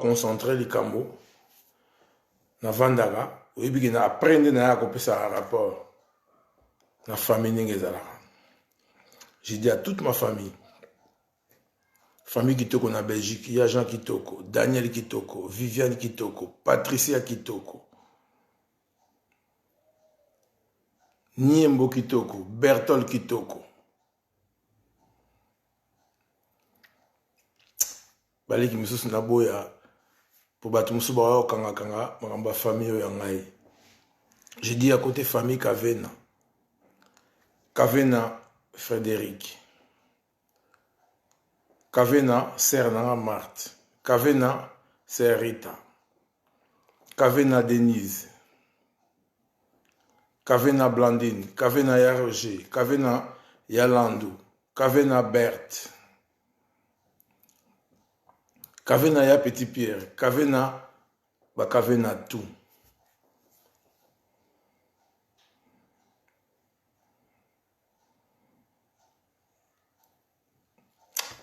concentre likambo navandaka oyebi ke na après nde nayaka kopesaka rapport na famille ndenge ezalaka. Je dis à toute ma famille, famille Kitoko na Belgique, ya Jean Kitoko, Daniel Kitoko, Viviane Kitoko, Patricia Kitoko, Niembo Kitoko, Bertol Kitoko. Baleki mosusu naboya mpo bato mosusu baoya kokangakanga makambo ya famille oyo ya ngai. Je dis à côté famille Kavena, Kavena Frédéric, Kavena sœur na nga Marthe, Kavena sœur Rita, Kavena Denise, Kavena Blandine, Kavena ya Roger, Kavena ya Landu, Kavena Berthe, Kavena ya Petit Pierre, Kavena ba Kavena tout.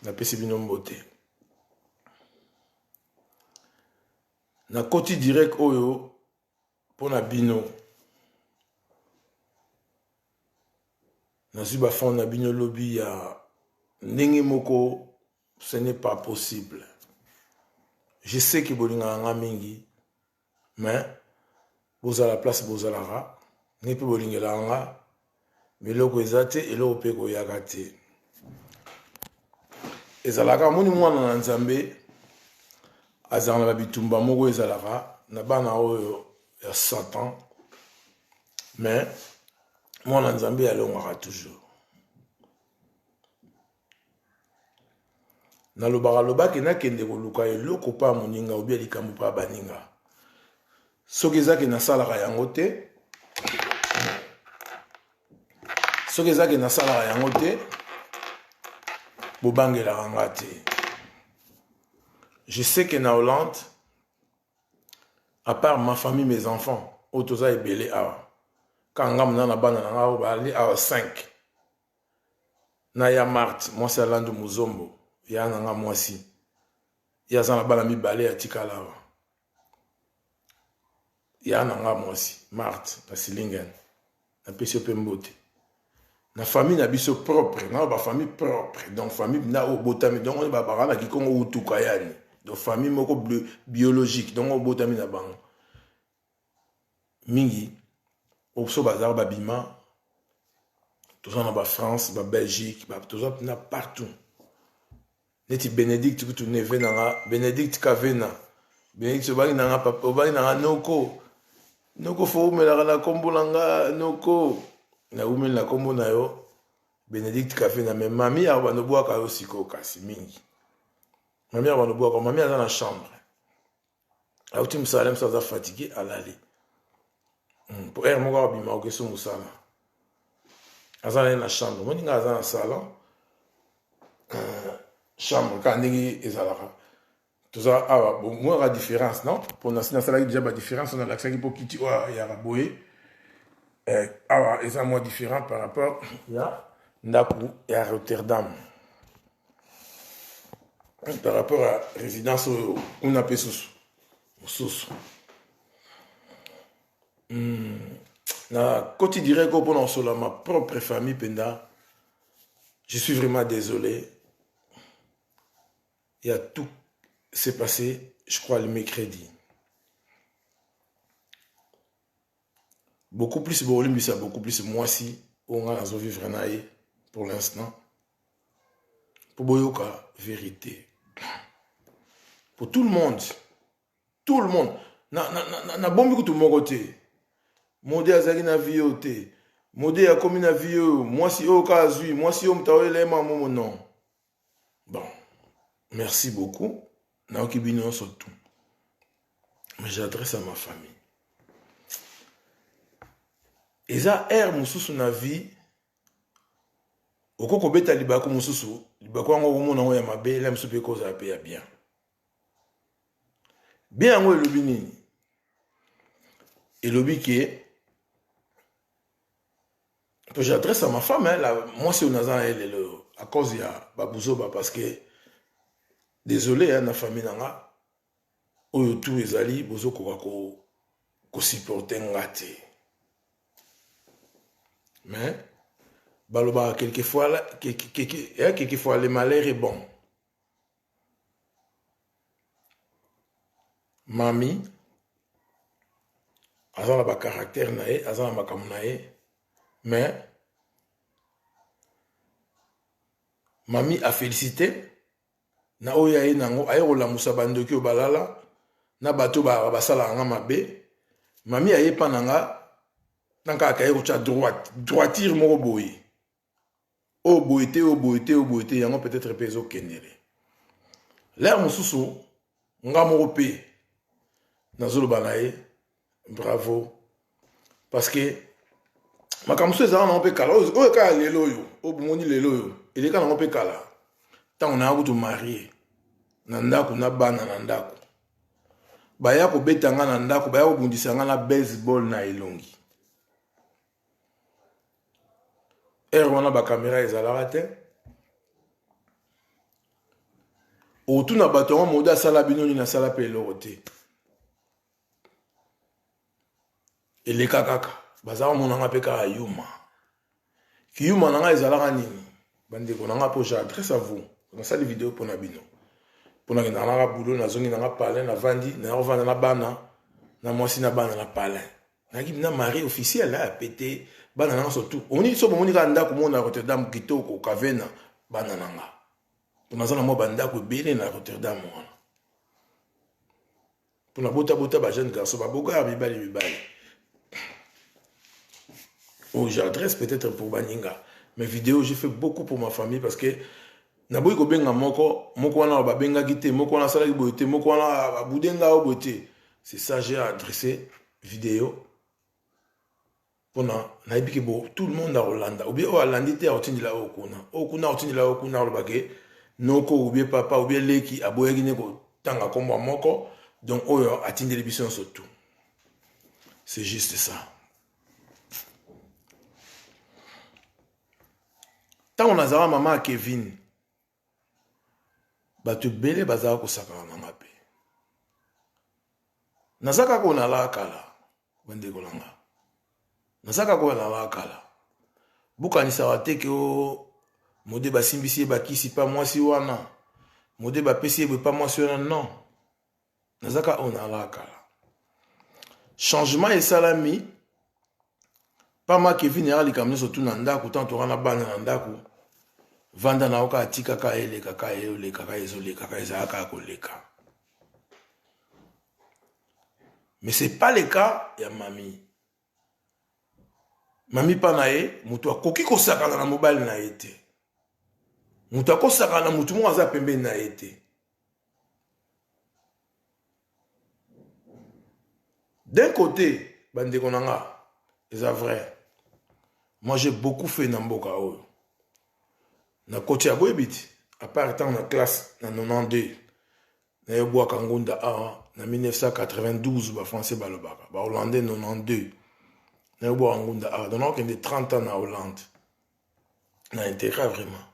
Napesi bino mbote. Nakoti direct oyo mpo na bino. Nazwi ba fond na bino lobi ya ndenge moko, ce n'est pas possible. Je sais que bolingaka nga mingi, mais bozala place bozalaka, ngai mpe bolingelaka nga, mais eloko eza te, eloko mpe ekoyaka te. Ezalaka amoni mwana na Nzambe azalaka na bitumba moko ezalaka na bana oyo ya Satan, mais mwana Nzambe alongaka toujours. Nalobaka lobaki nakende koluka eloko pa moninga obia likambo pa baninga. Soki ezaki nasalaka yango te, soki ezaki nasalaka yango te, bobangelaka nga te. Je sais que na Hollande, à part ma famille, mes enfants, oyo toza ebele awa, kaka nga mona na bana na nga oyo bazali awa 5. Na ya Marthe, mwasi ya Landu Muzombo, ya na nga mwasi. Ye aza na bana mibale ya tikala awa. Ya na nga mwasi, Marthe, na Silingen. Napesi yo mpe mbote. Na famille na biso propre, na ba famille propre, donc famille na oyo obotami, donc oyo babaka na Kikongo utuka yani. Donc famille moko biologique, donc obotami na bango. Mingi oso bazalaka babima, toza na ba France, ba Belgique, ba, toza na partout. Neti Benedict kutu neve na nga, Benedict Kavena. Benedict obangi na nga papa, obangi na nga noko. Noko fo umelaka na kombo na nga noko. Na umeli na kombo na yo Benedict Kavena, mais mami ya bando bwaka yo siko kasi mingi. Mami ya bando bwaka, mami aza na chambre. Auti mosala, mosusu aza fatigué, alali. Po heure moko abima okeso mosala. Aza na ye na chambre. Moni nga aza na salon. Chambre kaka ndenge ezalaka. Toza awa, bon, moi la différence, non? Pour nasi nasalaki déjà ba différence, on a lakisaki po kiti oyo ya boye. Awa eza moi différent par rapport ya ndako ya Rotterdam. Par rapport à résidence oyo kuna pe susu mosusu. Na koti direct oyo mpona kosola ma propre famille mpenza. Je suis vraiment désolé. Il y a tout s'est passé, je crois, le mercredi. Beaucoup plus bolimbisa, beaucoup plus mwasi oyo nga nazo vivre na ye pour l'instant. Pour boyoka vérité. Pour tout le monde. Tout le monde. Na bombi kutu moko te. Mode azalaki na vie oyo te. Mode akomi na vie oyo. Mwasi oyo ka azwi. Mwasi oyo moto aoyela ye mwa momo, non. Bon. Merci beaucoup. Nayoki bino nyonso tout. Mais j'adresse à ma famille. Eza air mosusu na vie. Okoki kobeta libaku mosusu, libaku yango okomona yango ya mabe, la mosusu mpe ekozala mpe ya bien. Bien yango elobi nini? Elobi ke, po j'adresse à ma femme, hein, la mwasi oyo naza na ye lelo à cause ya babuzoba, parce que désolé, hein, na famille na nga. Oyo tout ezali bozokoka ko ko supporter nga te. Mais balobaka quelquefois quelquefois le malheur est bon. Mami aza na ba caractère na ye, aza na makambo na ye, mais mami a félicité na oyo aye nango, aye kolamusa bandoki oyo balala na bato oyo basalaka nga mabe. Mami aye pa na nga na kaka aye kotya droite droitire moko boye, oyo boye te, oyo boye te, oyo boye te, yango peut-être mpe ezokendele lere mosusu. Nga moko mpe nazoloba na ye bravo, parce que makambo mosusu ezalaka nango mpe kala. Oyo kaka lelo oyo, oyo bomoni lelo oyo, eleka nango mpe kala. Ntango naya kutu marie na ndako na bana na ndako, baya kobeta nga na ndako, baya kobundisa nga na baseball na elongi. Heure wana bakamera ezalaka te. Otuna bato yango, mode asala bino nini? Asala mpe eloko te, eleka kaka. Baza komonanga mpe kaka yuma. Kiyuma na ngai ezalaka nini, bandeko na ngai? Mpo j'adresse à vous, nasali video mpona bino, mpo nakendaka nanga bulo, nazongi nanga palin, navandi, nakovanda na bana na mwasi na bana na palin. Nayaki na mari officiel ya pete, bana nanga surtout. Omoni so bomoni kaka ndako moko na Rotterdam kitoko, Kavena, bana nanga, mpo naza na mwa bandako ebele na Rotterdam wana, mpo na botabota ba jeune garçon, baboga mibali mibali oyo. J'adresse peut-être pour baninga, mais vidéo, j'ai fait beaucoup pour ma famille, parce que naboyi kobenga moko moko wana babengaki te, moko wana asalaki boye te, moko wana babudenga oyo boye te. C'est ça, j'ai adressé vidéo mpona nayebi ke bo tout le monde akolanda, ou bien oyo alandi te akotindela oyo kuna, oyo kuna akotindela oyo kuna, alobake noko ou bien papa ou bien leki aboyaki ne kotanga nkombo ya moko. Donc oyo atindeli biso nyonso tout, c'est juste ça. Ntango nazala mama ya Kevin, bato ebele bazala kosakana na nga, mpe naza kaka oyo nalaa kala. Bandeko na nga, naza kaka oyo nalaa kala. Bokanisaka te ke o mode basimbisi ye bakisi pa mwasi wana, mode bapesi ye boye pa mwasi wana. Non, naza kaka oyo nalaa kala. Changement esalami pama Kevin yaka likambo nyonso tu na ndako. Ntango toka na bana na ndako, vanda na yo kaka, tika kaka eleka, kaka eleka, kaka ezoleka, kaka ezala kaka koleka. Mais c'est pas le cas ya mami. Mami mpa na ye, moto akoki kosakana na mobali na ye te, moto akosakana na motu moko aza pembeni na ye te. D'un côté, bandeko na nga, eza vrai, moi j'ai beaucoup fait na mboka oyo. Nakoti ya boyebi ti à part ntango na classe na 92, nayebwaka ngunda awa na 1992. Bafrançais balobaka, bahollandais 92, nayebwaka ngunda awa. Donc nakokende 30 ans na Hollande, na intégra vraiment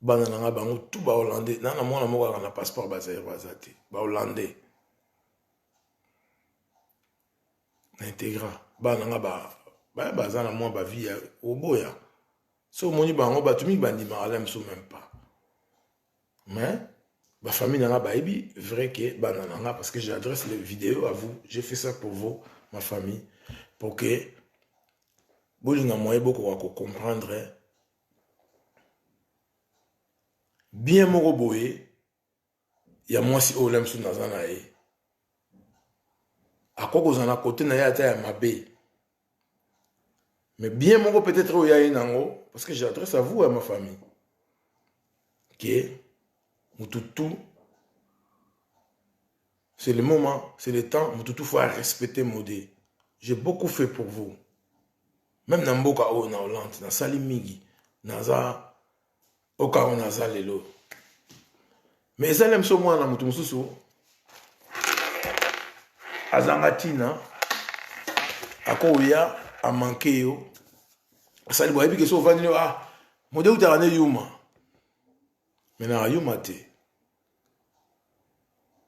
bana na nga bango tout bahollandais. Na mwana moko kaka na passeport bazaire, baza te bahollandais. Na intégra bana na nga baya, baza na mwa bavie ya oboya. So omoni bango, bato mingi bandimaka la mosusu même pas, mais bafamille na nga bayebi vrai ke bana na nga, parce que j'adresse les vidéos à vous, j'ai fait ça pour vous, ma famille, pour que bolinga moye bokoka kocomprendre bien moko boye ya mwasi oyo. La mosusu naza na ye, akoki kozala na kote na ye ata ya mabe, mais bien moko peut-être oyo ya ye nango, parce que j'adresse à vous, à ma famille, ke mutu tout, c'est le moment, c'est le temps, mutu tout faut respecter modé. J'ai beaucoup fait pour vous, même na mboka oyo na Hollande, nasali mingi, naza okaka naza lelo. Mais ezali biso mwana moto mosusu azanga ntina, akoya amanke yo, asali boyebi ke so ovandi, ah, mode utaka nde yuma, me naka yuma te.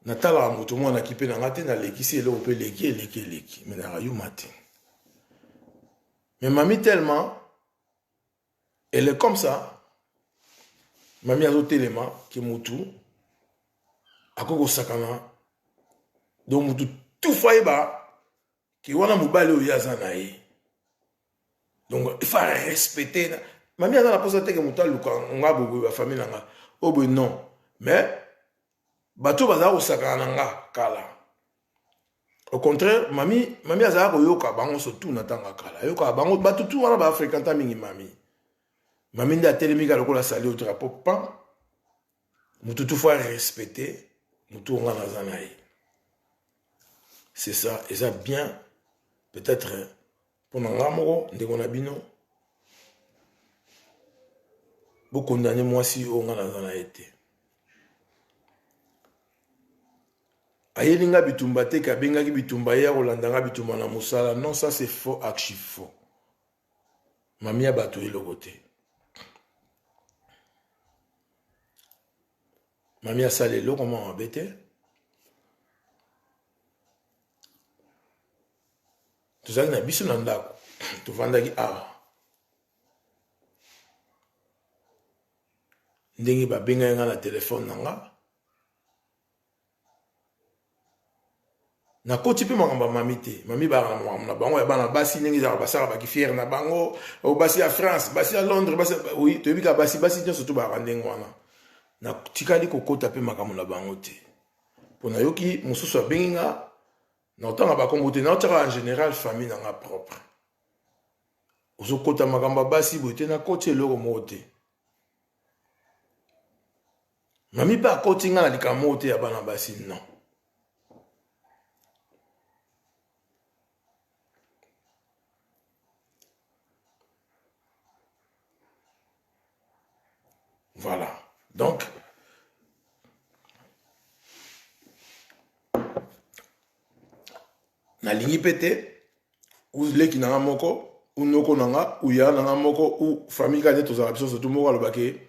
Natalaka moto mwana kipe na nga te, nalekisi eloko mpe eleki eleki eleki, me nayaka yuma te. Mais mami tellement elle est comme ça, mami azotelema ke mutu akoki kosakana, donc mutu tufa ayeba ke wana mobali oyo ye aza na ye, donc il faut respecter. Mami aza na mposa te ke moto aluka nga boye, bafamille na nga oyo boye, non. Mais bato bazala kosakana na nga kala, au contraire, mami mami azalaka koyoka bango surtout na ntango ya kala, ayokaka bango bato tu wana bafréquenta mingi mami. Mami nde atelemi kaka lokola sali au drapeau pan, motu tu faut respecter motu oyo nga naza na ye. C'est ça, eza bien peut-être mpo na nga moko ndeko na bino bokondane mwasi oyo nga naza na ye te. Ayeli nga bitumba te ke abengaki bitumba ye akolanda nga bitumba na mosala, non, ça c'est faux, archi faux. Mami ya bato eloko te, mami asala eloko mwa mabe te. Tozalaki na biso na ndako, tovandaki awa ndenge babengaki nga na telefone na nga, nakoti mpe makambo ya mami te. Mami bayaka na makambo na bango ya bana basi, ndenge ezalaka, basalaka bakifiere na bango, o basi ya France, basi ya Londres, basi, oui, toyebi kaka basi, basi nyonso to bayaka ndenge wana. Natikali kokota mpe makambo na bango te, mpo nayoki mosusu abengi nga na kotanga bakombo te, naotiaka en général famille na nga propre. Ozokota makambo ya basi boye te, nakoti eloko moko te. Mami mpe akoti nga na likambo moko te ya bana basi, non. Voilà, donc nalingi mpe te leki na nga moko u noko na nga u ya na nga moko u famille kaka nde tozalaka biso surtout moko alobake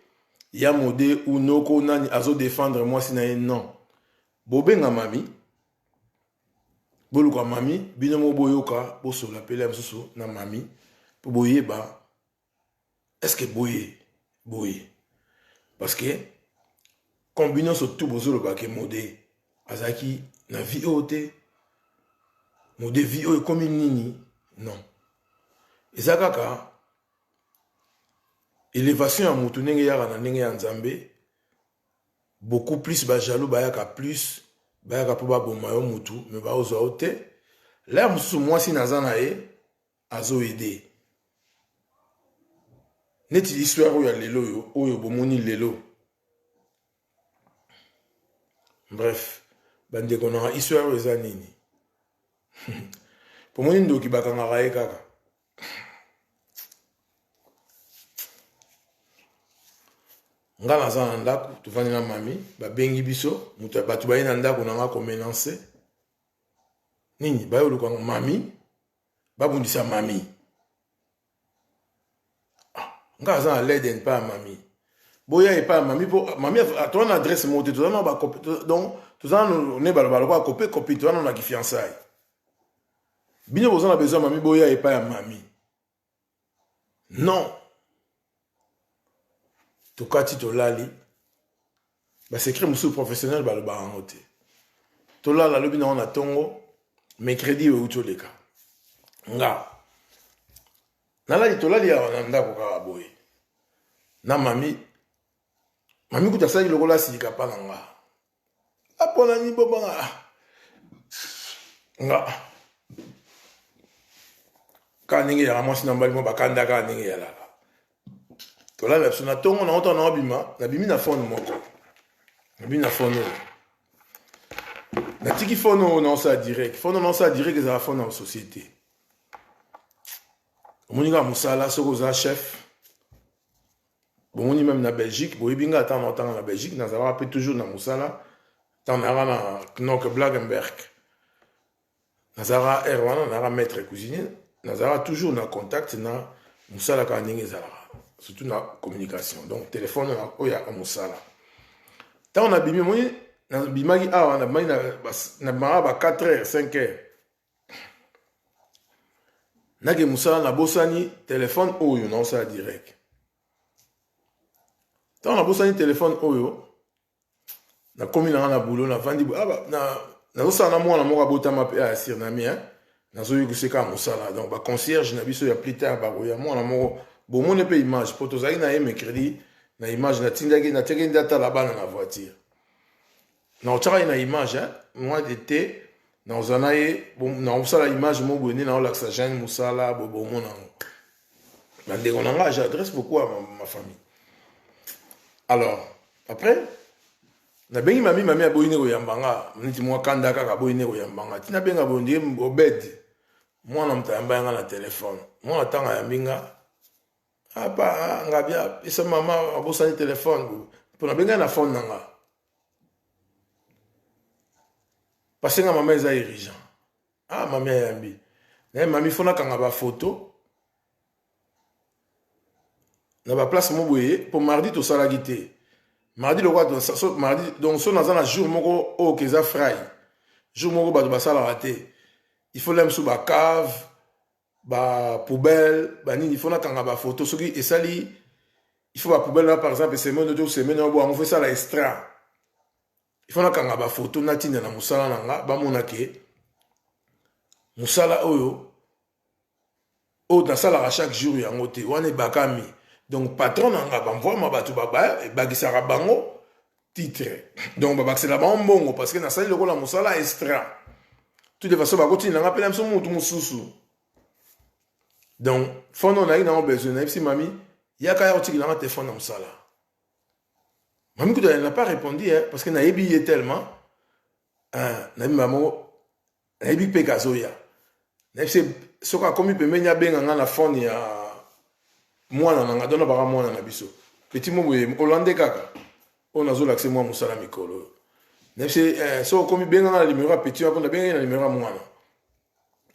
ya mode u noko nani azodefendre mwasi na ye, non. Bobenga mami, boluka mami bino moko, boyoka, bosola pele ya mosusu na mami mpo boyeba est ce que boye boye, parce que comme bino nyonso tu bozoloba ke mode azalaki na vie oyo te, mode vie oyo ekomi nini, non, eza kaka élévation ya motu ndenge eyaka na ndenge ya Nzambe. Beaucoup plus bajaloux bayaka, plus bayaka mpo baboma yo motu, me baozwa yo te. Lere mosusu mwasi naza na ye azoede neti histoire oyo ya lelo oyo oyo bomoni lelo. Bref, bandeko nanga, histoire oyo eza nini? Pomoni ndoki bakangaka ye kaka. Nga naza na ndako, tovandi na mami, babengi biso moto, bato baye na ndako na nga komenance nini, baye oluka mami, babundisa mami. Ah, nga aza na leden epai ya mami, boya epai ya mami mpo mami toza na adresse moko te, toza na bakope, donc toza ne baloba lokola kope kopi, toza nano na kifiançai. Bino boza na besoin mami, boya epai ya mami. Non, tokati, tolali, basecret mosusu professionnel balobaka yango te. Tolala, alobi nango na ntongo mercredi oyo euti oleka, nga nalali, tolali awa na ndako kaka boye na mami. Mami kutu asalaki lokola asilika mpa na nga, apona nini bobanga nga kaka ndenge yaka mwasi na mobali mwa bakanda kaka ndenge yalaka. Tolala biso na ntongo na otana obima, nabimi na phone moko, nabimi na phone oyo, natiki phone oyo naosala direct. Phone oyo naosala direct ezala phone ya société. Omoni kaka mosala, soki oza chef, bomoni meme na Belgique, boyebi nga ata naotanga na Belgique, nazalaka mpe toujours na mosala. Ntango nayaka na Knock Blagenberg, nazalaka aire wana, nayaka maître cuisinier, nazalaka toujours na contact na mosala kaka ndenge ezalaka, surtout na communication, donc téléphone oyo ya mosala. Ntango nabimi, omoni Nabimaki awa, nabimaki nabimaka ba 4 heures, 5 heures. Nake mosala, nabosani telefone oyo naosala direct. Ntango nabosani telefone oyo, nakomi nanga na boulot, navandi, ah, nazosala na mwana moko abotama mpe ya Suriname, hein? Nazoyokisa kaka mosala. Donc baconcierge na biso ya plus tard bakoya, mwana moko bomoni mpe image mpo tozalaki na ye mercredi na image natindaki, natiaki nde atala bana na voiture, naotiaka ye na image mwa ete nakozala na ye, nakosala image moko boye nde naolakisa jeune mosala boye, bomona yango. Bandeko na nga, j'adresse beaucoup à ma famille. Alors après nabengi mami, mami aboyi nde koyamba nga, neti mwa kanda kaka, aboyi nde koyamba nga. Ntina benga boye, ndie Obed mwana moto ayamba yanga na telefone. Mwana ntango ayambi nga, apa nga bia pesa mama abosani telefone, mpo nabengai na phone na nga parce nga mama eza urgent. Ah, mami ayambi naye, mami fo nakanga bafoto na baplace mo boye mpo mardi tosalaki te. Mardi lokola so, mardi donc so naza na jour moko oyo ke eza frai, jour moko bato basalaka te, il faut la mosusu bacave, bapoubelle, banini, il faut nakanga bafoto. Soki esali, il faut bapoubelle wana, par exemple semaine to semaine oyo yango fo esala extra, il faut nakanga bafoto, natinda na mosala na nga, bamona ke mosala oyo oyo nasalaka chaque jour yango te wana ebakami. Donc patron na nga bamvwama bato ebakisaka bango titre, donc babakisela bango mbongo parce que nasali lokola mosala extra. Toute façon bakotinda nga mpe na biso mutu mosusu. Donc phone oyo nayaki nango besoin, nayebisi mami yaka ya kotikela nga telefone na mosala. Mami kutu elle n'a pas répondu, hein, parce que nayebi ye tellement, nayebi mama, nayebi mpe kazoya. Nayebi soki akomi pembeni, abenga nga na phone ya mwana na nga, don baka mwana na biso petit mo boye hollandais kaka oyo nazolakisa mwa mosala mikolo oyo. Nayebi eh, soki okomi, benga nga na numero ya petit wana, mpo nabengaki na numero ya mwana,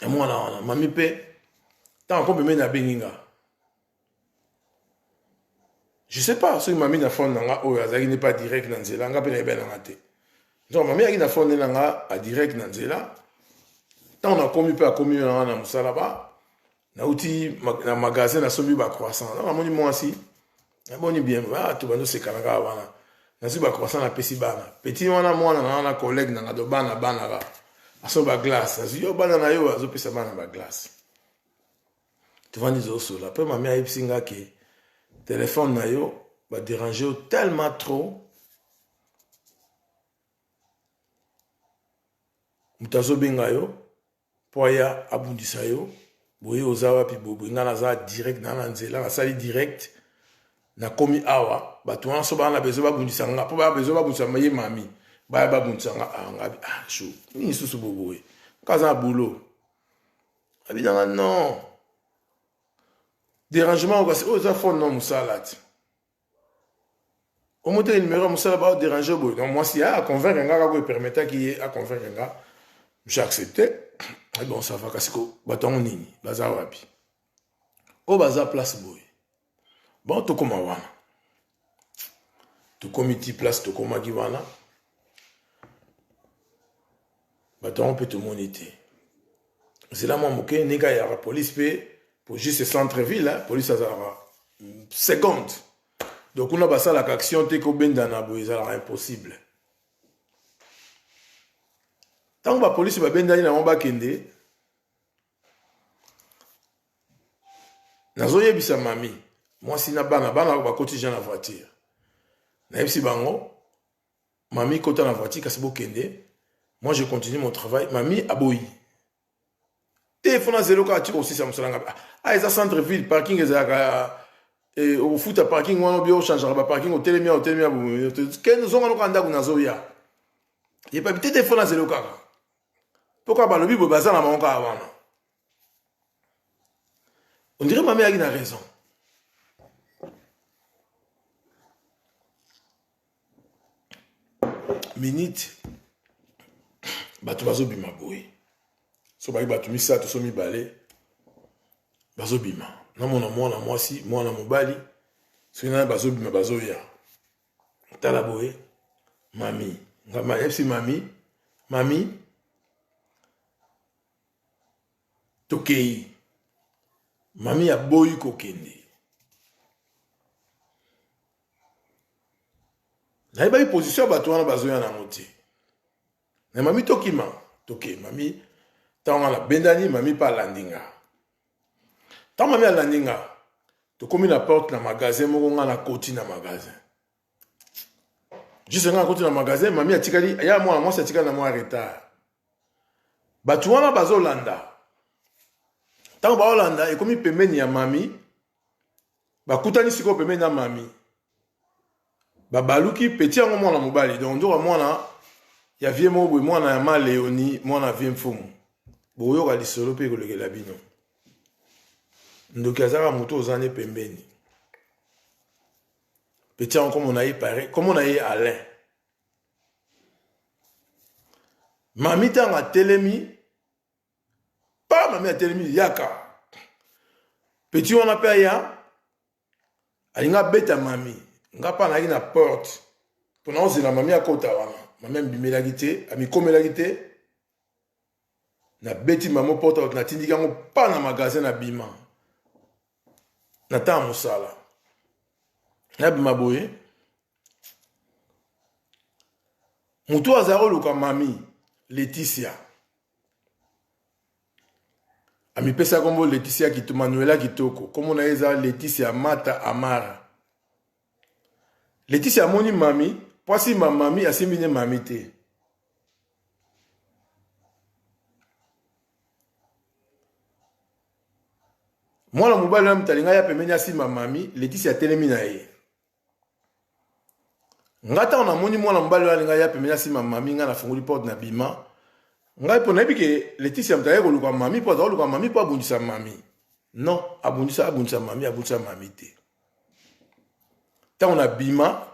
ya mwana wana. Mami mpe ntango akomi pembeni, abengi nga. Je sais pas soki mami na phone na nga oyo azalaki ne pas direct na nzela, nga mpe nayebi na nga te. Donc mami ayaki na phone na nga a direct na nzela. Ntango nakomi mpe akomi na nga na mosala, ba nauti na magasin, nasombi bacroissant, ntango namoni mwasi, namoni bien, to bando osekana kaka wana. Nazwi bacroissant, napesi bana petit wana, mwana na wana collègue na nga, do bana bana kaka asombi baglace, nazwi yo bana na yo, azopesa bana baglace, tovandi zosola. Mpe mami ayebisi nga ke telefone na yo baderange yo tellement trop, moto azobenga yo mpo aya abundisa yo boye, oza wapi boye? Nga naza direct na nzela, nasali direct, nakomi awa. Bato wana so baa na besoin babundisa nga, mpo baa besoin babundisa ye mami, baya babundisa nga. Ah, nga ah, shu nini susu boboye, nga aza na boulot. Abinanga non dérangement kasi oyo eza phone na mosala ti omoteki numero ya mosala, baoderange boye. Donc mwasi ya aconvaincre nga kaka, epermetaki ye aconvaincre nga, j'ai accepté. Et bon, ça va. Kasi ko bato yango nini, baza wapi? Oyo baza place boye. Bon, tokóma wana, tokomi ti place tokomaki wana, bato yango mpe tomoni te. Nzela mwa moke ndenge ayaka police mpe po juste centre ville, police azalaka seconde. Donc kuna basalaka action te, kobendana boye ezalaka impossible. Ntango bapolisi babendani nango bakende, nazoyebisa mami mwasi na bana, bana bakoti ja na voiture, nayebisi bango: mami kota na voiture, kasi bokende, moi je continue mon travail. Mami aboyi te, fo nazela kaka ti kosisa mosala. Nga ah, eza centre ville, parking ezalaka, okofuta parking wana obi ochangeaka baparking, otelemi otelemi, kende ozonga noka ndako, nazoya. Yepabi te te, fo nazela kaka mpo kaka balobi boye, baza na bango kaka wana. On dirait mami ayaki na raison. Minute bato bazobima boye, so baki bato misato so mibale bazobima, namona mwana mwasi, mwana mobali, soki nani bazobima, bazoya tala boye mami. Nga nayebisi mami, mami tokei. Mami aboyi kokende. Nayebaki position ya bato wana bazoya nango te. Na mami tokima, tokei. Mami ntango nga nabendani, mami mpe alandi nga. Ntango mami alandi nga, tokomi na porte na magasin moko, nga nakoti na magasin. Juste nga nakoti na magasin, mami atikali, ya mwana mwasi atikali na mwa retard. Bato wana bazolanda. Ntango baolanda, ekomi pembeni ya mami, bakutani sikoyo pembeni na mami. Babaluki petit yango mwana mobali, donc nzoka mwana ya vie moko boye, mwana ya ma Leonie, mwana vie mfumu. Bokoyoka lisolo mpe ekolekela bino. Ndoki azaka moto oza ne pembeni. Petit yango kombo na ye pare, kombo na ye Alain. Mami ntango atelemi, pa mami atelemi yaka. Petit wana mpe aya, alingi abeta mami. Nga mpe nazalaki na porte mpo naozela mami akota wana. Mami amibimelaki te, amikomelaki te. Nabeti mamo porte, natindiki yango pa na magasin na bima. Na ntango mosala. Nabima boye. Moto azali koluka mami Leticia. Amipesa kombo Leticia Kitoko, Manuela Kitoko. Kombo na ye eza Leticia Mata Amara. Leticia amoni mami, po asimba mami, asimbi ne mami te. Mwana mobali wana moto alinga ya pembeni asimba mami, Leticia atelemi na ye. Nga ntango namoni mwana mobali wana alinga ya pembeni asimba mami, nga nafungoli porte na bima. Ngai mpo nayebi ke Leticia moto aye koluka mami, mpo aza koluka mami mpo abundisa mami. Non, abundisa, abundisa mami, abundisa mami te. Ntango na bima,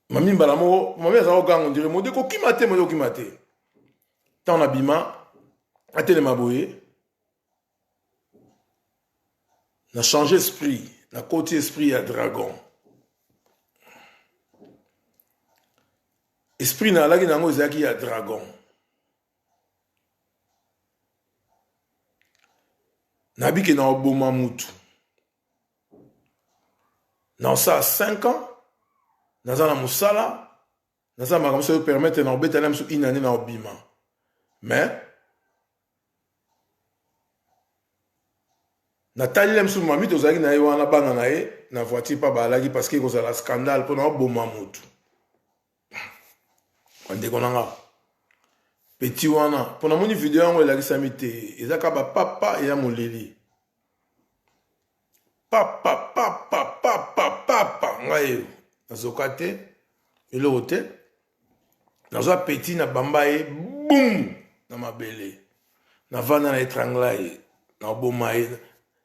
mami mbala moko, mami aza koganga ondire mode kokima te, mode kokima te. Ntango na bima, atelema boye, na changer esprit, na koti esprit ya dragon. Esprit na alaki na yango ezalaki ya dragon. Nabike na oboma mutu. Na osala 5 ans, naza na mosala, naza makambo soki permettre na obeta na miso une année na obima. Mais natali na miso mami tozalaki na ye wana bana na ye na voiture pa balaki parce que ekozala scandale mpo na oboma mutu. Bandeko na nga petit wana mpo namoni video yango elakisami te, eza kaka bapapa ya molili papa papa papa papa ngai nazoka te eloko te, nazwa petit na bamba ye bum na mabele, navanda na etrangla ye, na oboma ye,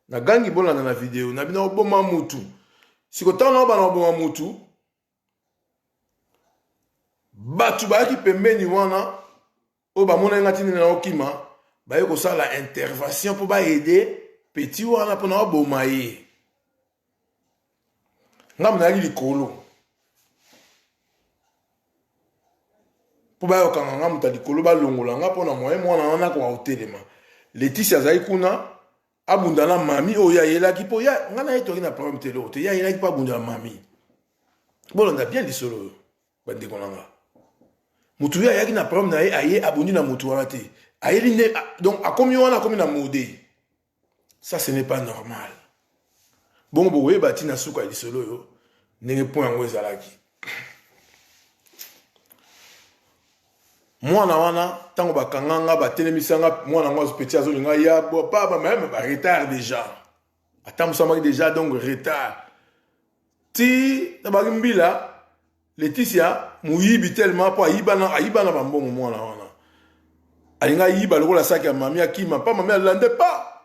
nagangi bolanda na video na bino oboma mutu. Siko ntango na obana oboma mutu, bato bayaki pembeni wana oyo bamonaki nga tindi na okima, baye kosala intervention mpo baede petit wana mpo na baboma ye. Nga nazalaki likolo mpo bayokanga nga moto ya likolo, balongola nga mpo na moyen mwana wana akoka kotelema. Leticia azalaki kuna abunda na mami oyo ayelaki mpo ya nga na ye toyaki na problème te eloko te, ye ayelaki mpo abunda na mami. Bolanda bien lisolo oyo bandeko na nga. Motu ye ayaki na problème na ye, aye abundi na motu wana te, ayeli nde donc akomi wana akomi na mode. Ça ce n'est pas normal. Bongo bokoyeba ntina suka ya lisolo oyo ndenge point yango ezalaki. Mwana wana ntango bakanga nga batelemisa nga, mwana yango petit azolinga ya papa meme ba retard déjà, atambusamaki déjà donc retard ti na baki mbila. Leticia moyibi tellement po ayiba na ayiba na bambongo mwana wana alinga ayiba lokola saki ya mami akima pa mami alande pa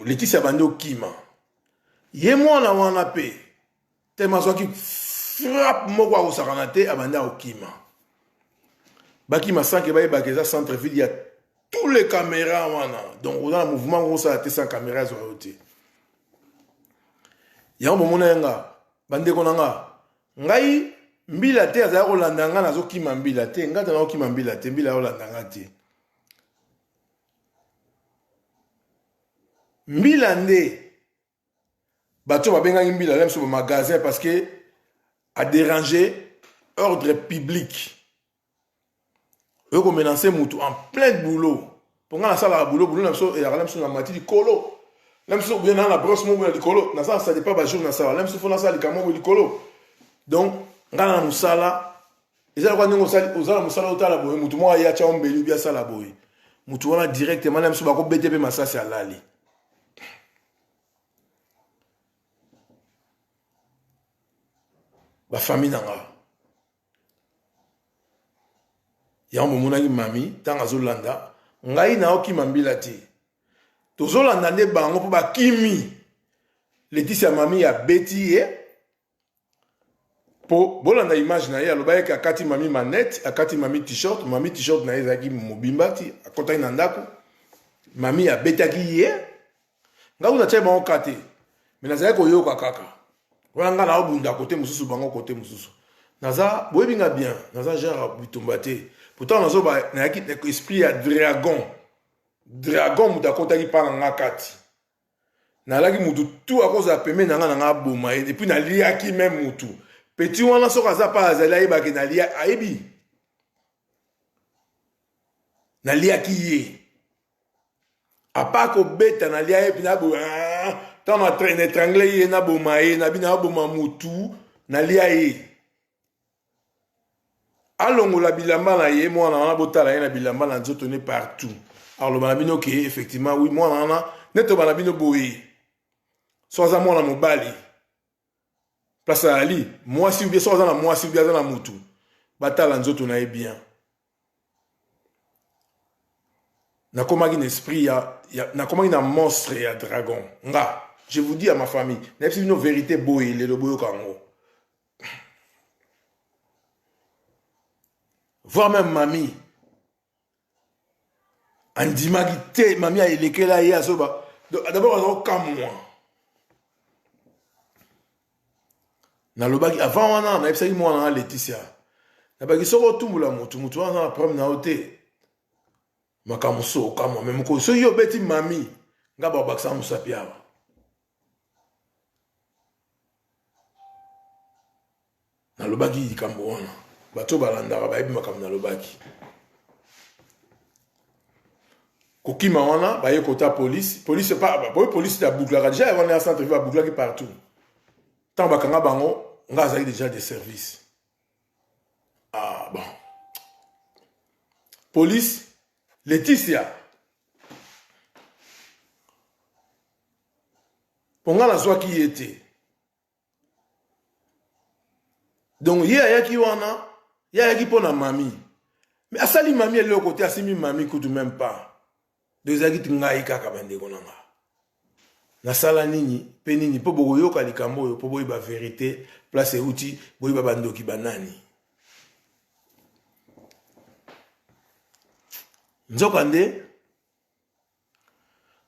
Leticia abandi okima ye mwana wana pe tellement azwaki frappe moko akosakana te, abandi akokima bakima sans que bayebaka eza centre ville ya tous les caméras wana, donc oza na mouvement moko osala te sans caméra ezwa yo te. Yango bomona ye nga bandeko na nga, ngai Mbila te azali kolanda nga, nazokima mbila te, nga te nakokima mbila te, mbila akolanda nga te. Mbila nde bato babengaki mbila na biso ba magasin parce que a déranger ordre public. Oyo ko menacer mutu en plein boulot. Po nga nasalaka boulot, boulot na biso eyaka na biso na mati likolo. Na biso bien na brosse moko na likolo, nasala ça dépend ba jour nasala. Na biso faut nasala likambo moko likolo. Donc nga na musala eza lokola ndenge osali oza na mosala otala boye motu moko aye atya ombeli obi asala boye motu wana directement na biso bakobete mpe masasi alali bafamille na nga yango bomonaki mami ntango azolanda ngai naokima mbila te tozolanda nde bango mpo bakimi leticia mami abeti ye po bolanda image na ye alobaki ke akati mami manette akati mami t-shirt mami t-shirt na ye ezalaki mobimba ti akotaki na ndako mami abetaki ye ngai kuna tiaki bango ka te me nazalaki koyoka kaka wana ngai naobunda kote mosusu bango kote mosusu naza boyebi nga bien naza genre ya bitumba te pourtant nazoba nayaki esprit ya dragon dragon moto akotaki mpa na nga kati nalaki mutu tu akozala pembeni na nga na nga aboma ye epuis naliaki meme mutu petit wana soki aza pa azali ayebaki nalia ayebi naliaki ye apa kobeta nalia ye mpena boye ah, ntango na etrangle ye naboma ye nabi naboma mutu nalia ye Alongola bilamba na ye mwana wana botala ye na bilamba na nzoto ne partout aloba na bino ke effectivement oui mwana wana nde toba na bino boye so aza mwana mobali place azali mwasi ubie so aza na mwasi ubie aza na mutu batala nzoto na ye bien nakomaki na esprit ya, ya nakomaki na monstre ya dragon nga je vous dis à ma famille nayebisi bino verité boye lelo boyoka yango Voir même mamie andimaki te mami ayelekela ye azoba d'abord azokamwa nalobaki avant wana nayebisaki mwana na Leticia nabaki soki otumbola motu motu wana aza na problème na yo te makambo mosusu okamwa me mokolo soki yo obeti mami nga bakobakisa mosapi awa Nalobaki likambo wana, bato oyo balandaka bayebi makambo nalobaki. Kokima wana baye kota police, police pa boye police ta bouclaka déjà wana ya centre ville ba bouclaki partout. Tant bakanga bango, nga azalaki déjà de service. Ah bon. Police Laetitia po nga nazwaki ye te donc ye ayaki wana ye ayaki mpo na mami mais asali mami eloko te asimbi mami kutu même pas donc ezalaki ngai kaka bandeko na nga nasala nini mpe nini mpo bokoyoka likambo oyo mpo boyeba verite place euti boyeba bandoki banani nzokande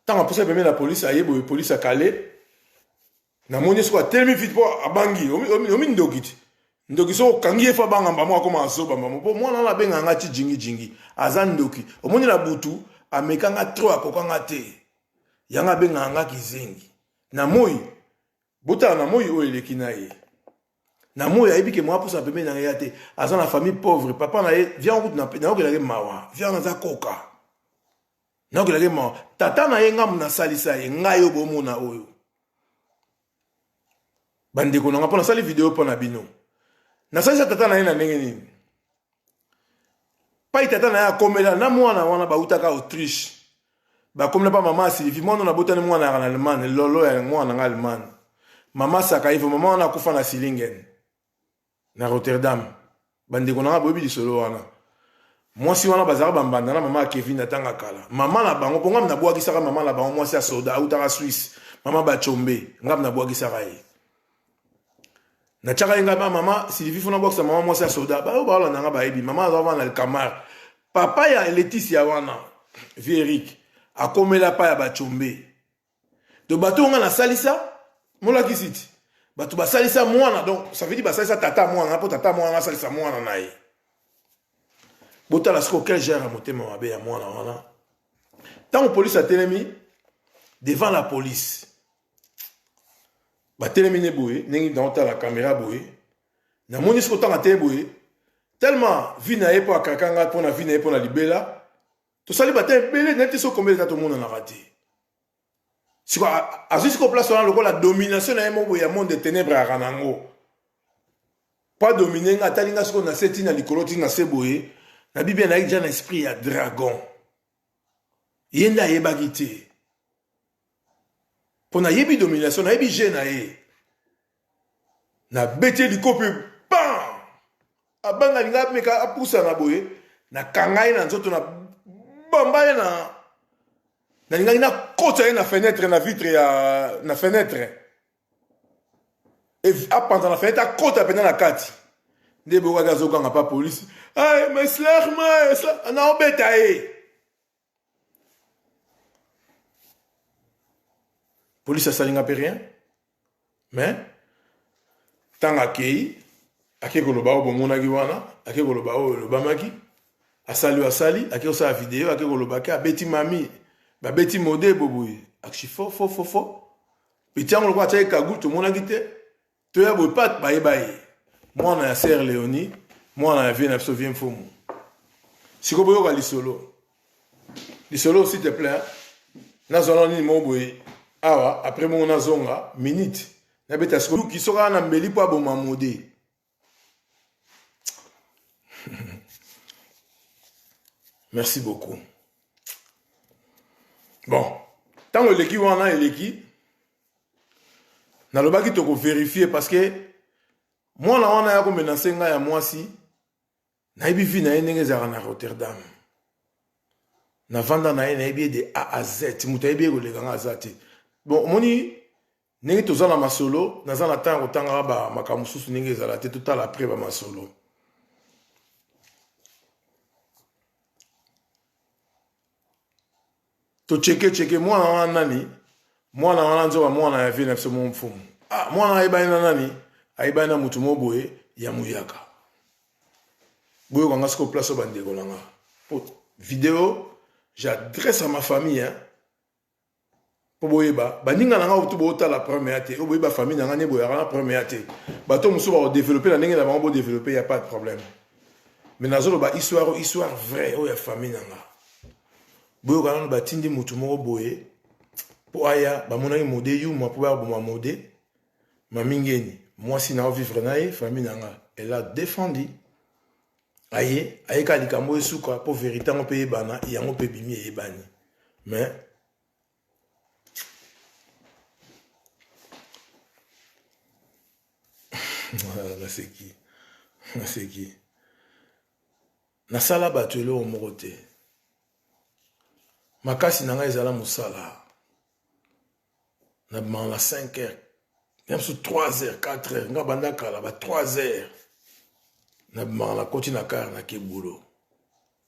ntango apusa pembeni na polisi aye boye polisi akale namoni soki atelemi vite mpo abangi omi ndoki ti ndoki soki okangi ye fo abanga mbamo akoma azoba mbamo mpo mwana wana abenga nga ti jingi jingi aza ndoki omoni na butu ameka nga trop akoka nga te yango abengaka nga kizengi na moi botala na moi oyo eleki na ye na moi ayebi ke mwa pusa pembeni na ye te aza na famille pauvre papa na ye vian kutu nayokelaki mawa vian aza koka nayokelaki mawa tata na ye ngambo nasalisa ye ngai oyo bomona oyo bandeko na nga mpo nasali video mpo na bino nasalisa tata na ye na ndenge nini pai tata na ye akomela na mwana wana bautaka autriche bakomela mpa mama asilivi mwana oyo nabotani mwana yaka na allemagne lolo ya mwana na nga allemagne mama sakaivo mama wana akufa na silingen na rotterdam bandeko na nga boyebi lisolo wana mwasi wana bazalaka bambanda na mama ya kevin atanga kala mama na bango mpo ngai nabwakisaka mama na bango mwasi ya soda autaka swisse mama bachombe ngai nabwakisaka ye natiaka ye ngai ba mama sylvie fona bwakisa mama mwasi ya soda baoyo baolanda nga bayebi mama aza wana na likamar papa ya leticia wana vie eric akomela pa ya bachombe to bato oyo ngai nasalisa molakisi ti Bato basalisa mwana, donc ça veut dire basalisa tata mwana mpo tata mwana asalisa mwana na ye. Botala sikoyo quel genre ya motema mabe ya mwana wana. Ntango police atelemi devant la police, batelemi ne boye ndenge naotala kamera boye, namoni sikoyo ntango atelemi boye tellement vie na ye mpo akaka nga mpo na vie na ye mpo na libela, tosali bata ebele nayebi te soki combien eza tomonanaka te. Siko azwi sikoyo place wana lokola domination na ye moko boye ya monde de ténèbres ayaka na yango mpo adomine nga. Atali nga sikoyo na se ti na likolo ti na se boye, na biblia nayaki deja na esprit ya dragon. Ye nde ayebaki te mpo nayebi domination, nayebi jeu na ye. Nabeti ye likope, bam, abanga, alinga ameka apusana boye, nakanga ye na nzoto, na bamba ye na nalingaki nakota ye na fenêtre, na vitre ya na fenêtre, apanza na fenêtre, akota mpenza na kati. Nde boyokaki azoganga pa polisi: "Ay, naobeta ye." Polisi asalinga mpe rien, mais ntango akei, ake koloba oyo bomonaki wana, ake koloba oyo elobamaki, asali oyo asali, ake kosala video, ake koloba ke abeti mami, babeti modebo boye, akshi fo fo fo fo. Petit yango lokola atiaki kagu, tomonaki te. Toya boye pat, bayeba ye mwana ya sœur Léonie, mwana ya vie na biso, vie mfumu. Sikoyo boyoka lisolo, lisolo s'il te plaît. Nazwa nini moko boye awa, après mongo nazonga minute nabeta sikoyo soki na mbeli mpo aboma mode. Merci beaucoup. Bon, ntango eleki wana eleki, nalobaki tokovérifier parce que mwana wana ya komenacer ngai ya mwasi, nayebi vie na ye ndenge ezalaka na Rotterdam. Navanda na ye, nayebi ye de A à Z. Moto ayebi ye koleka nga aza te. Bon, omoni ndenge toza na masolo, naza na ntango kotangaka bamakambo mosusu ndenge ezala te. Totala après bamasolo. Tocheke cheke mwana wana nani. Mwana wana nzoka mwana ya vie na biso mo mfumu. Ah, mwana ayebani na nani? Ayebani na motu mo boye ya muyaka. Boyokanga sikoyo place oyo, bandeko na nga, po video j'adresse à ma famille, hein, mpo boyeba baninga na nga to bootala première te oyo, boyeba famille na nga nde boyaka na première te. Bato mosusu bakodévelopper na ndenge na bango, bodévelopper, ya pas de problème, mais nazoloba histoire oyo, histoire vraie oyo ya famille na nga. Boyoka nano, batindi motu moko boye mpo aya, bamonaki mode yuma mpo baya koboma mode. Mami Ngeni, mwasi na vivre na ye, famille na nga, elle a défendu. Aye ayeka likambo esuka mpo vérité yango mpe eyebana, yango mpe ebimi, eyebani. Mais naseki, naseki, nasala bato eloko moko te. Makasi na ngai ezala mosala. Nabimaka na 5 heures, ya mosusu 3 heures, 4 heures. Nga banda kala ba 3 heures nabimaka, nakoti na car, nake boulot.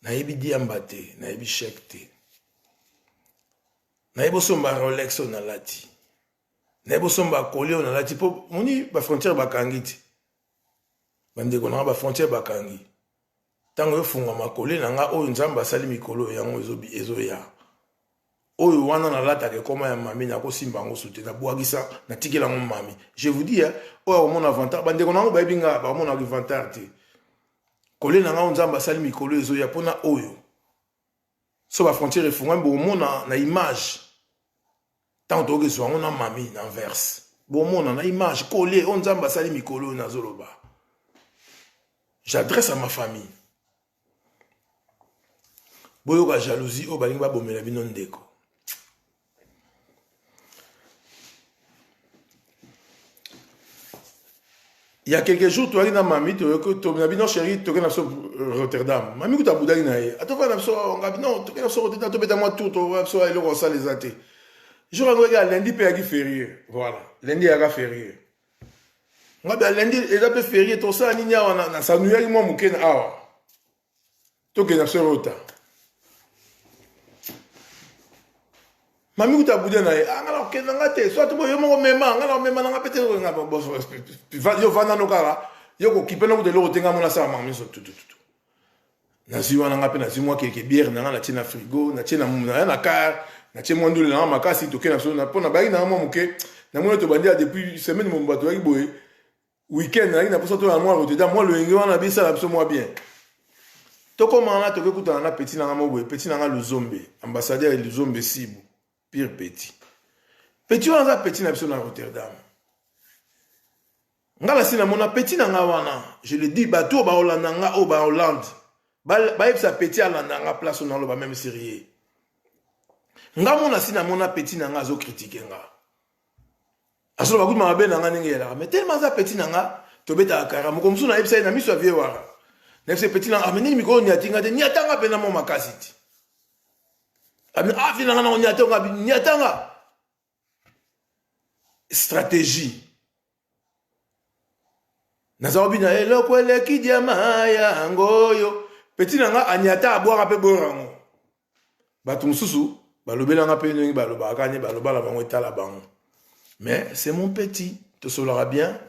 Nayebi diamba te, nayebi chèque te, nayebi osomba Rolex oyo nalati, nayebi osomba collier oyo nalati, mpo moni bafrontière bakangi te. Bandeko na nga, bafrontière bakangi. Ntango efungwama, collier na nga oyo Nzambe asali mikolo yango ezoya, oyo wana nalataka ekoma ya mami, nakosimba yango su te, nabwakisa, natikela yango mami. Je vous dis, oyo akomona vantard, bandeko na yango bayebi nga, bakomonaka vantard te. Collier na nga oyo Nzambe asali mikolo ezoya mpona oyo, so bafrontière efungwami, bokomona na image ntango tokoki ezwa yango na mami na Anvers. Bomona na image collier oyo Nzambe asali mikolo oyo nazoloba. J'adresse à ma famille, boyoka jalousie oyo balingi babomela bino ndeko. Il y a quelques jours, toyaki na mami, na bino chéri, toke na biso Rotterdam. Mami kuta abudaki na ye, atofana na biso ngabi non, toke na biso Rotterdam, tobeta mwa tour, toa biso eloko kosala eza te. Jour yango yaki ya lundi mpe yaki férié. Voilà, lundi yaka férié. Ngabi ya lundi eza mpe férié, tosala nini awa? Nasanuyaki mwa moke na awa, tokende na biso Rota. Mami kuta abude na ye, ah nga nakokende na nga te, soit boye yo moko mema, nga nakomema na nga pe te, yo vanda no kaka, yo kokipe na kuta eloko te, nga mona asala makambo nyonso tutututu. Nazwi wana nga pe nazwi mwa keke bière na nga natie na frigo, natie na na na car, natie mwa ndule na nga makasi, toke na biso, mpo na bayaki na nga mwa moke, namoni tobandi ya depuis semaine mobimba toyaki boye, week-end nayaki na mposa toya mwa Rotterdam, mwa loyenge wana bisala biso mwa bien. Tokoma wana toke kutana na petit na nga moko boye, petit na nga Luzombe, ambassadeur ya Luzombe Sibu, pire petit. Petit wana aza petit na biso na Rotterdam. Nga nasi namona petit na nga wana, je le dis, bato oyo baolanda nga oyo ba Hollande, bayebisa petit alanda nga place oyo naloba même sérieux. Nga mona si namona petit na nga azo critiquer nga. Azoloba kutu mabe na nga ndenge eyalaka, mais tellement aza petit na nga, tobetaka kara. Moko mosusu nayebisa ye na miso ya vieux wara. Nayebisa ye petit na nga, ah, mais nini mikolo niati nga te, niata nga mpenza mwa makasi ti. Abi, ah, vieux na nga nango niata nga, niata nga. Stratégie. Naza kobina eloko eleki diama yango oyo. Petit na nga aniata abwaka mpe boro yango. Bato mosusu balobela nga mpe ndenge balobaka kaka nde baloba na bango etala bango. Mais c'est mon petit, tosololaka bien,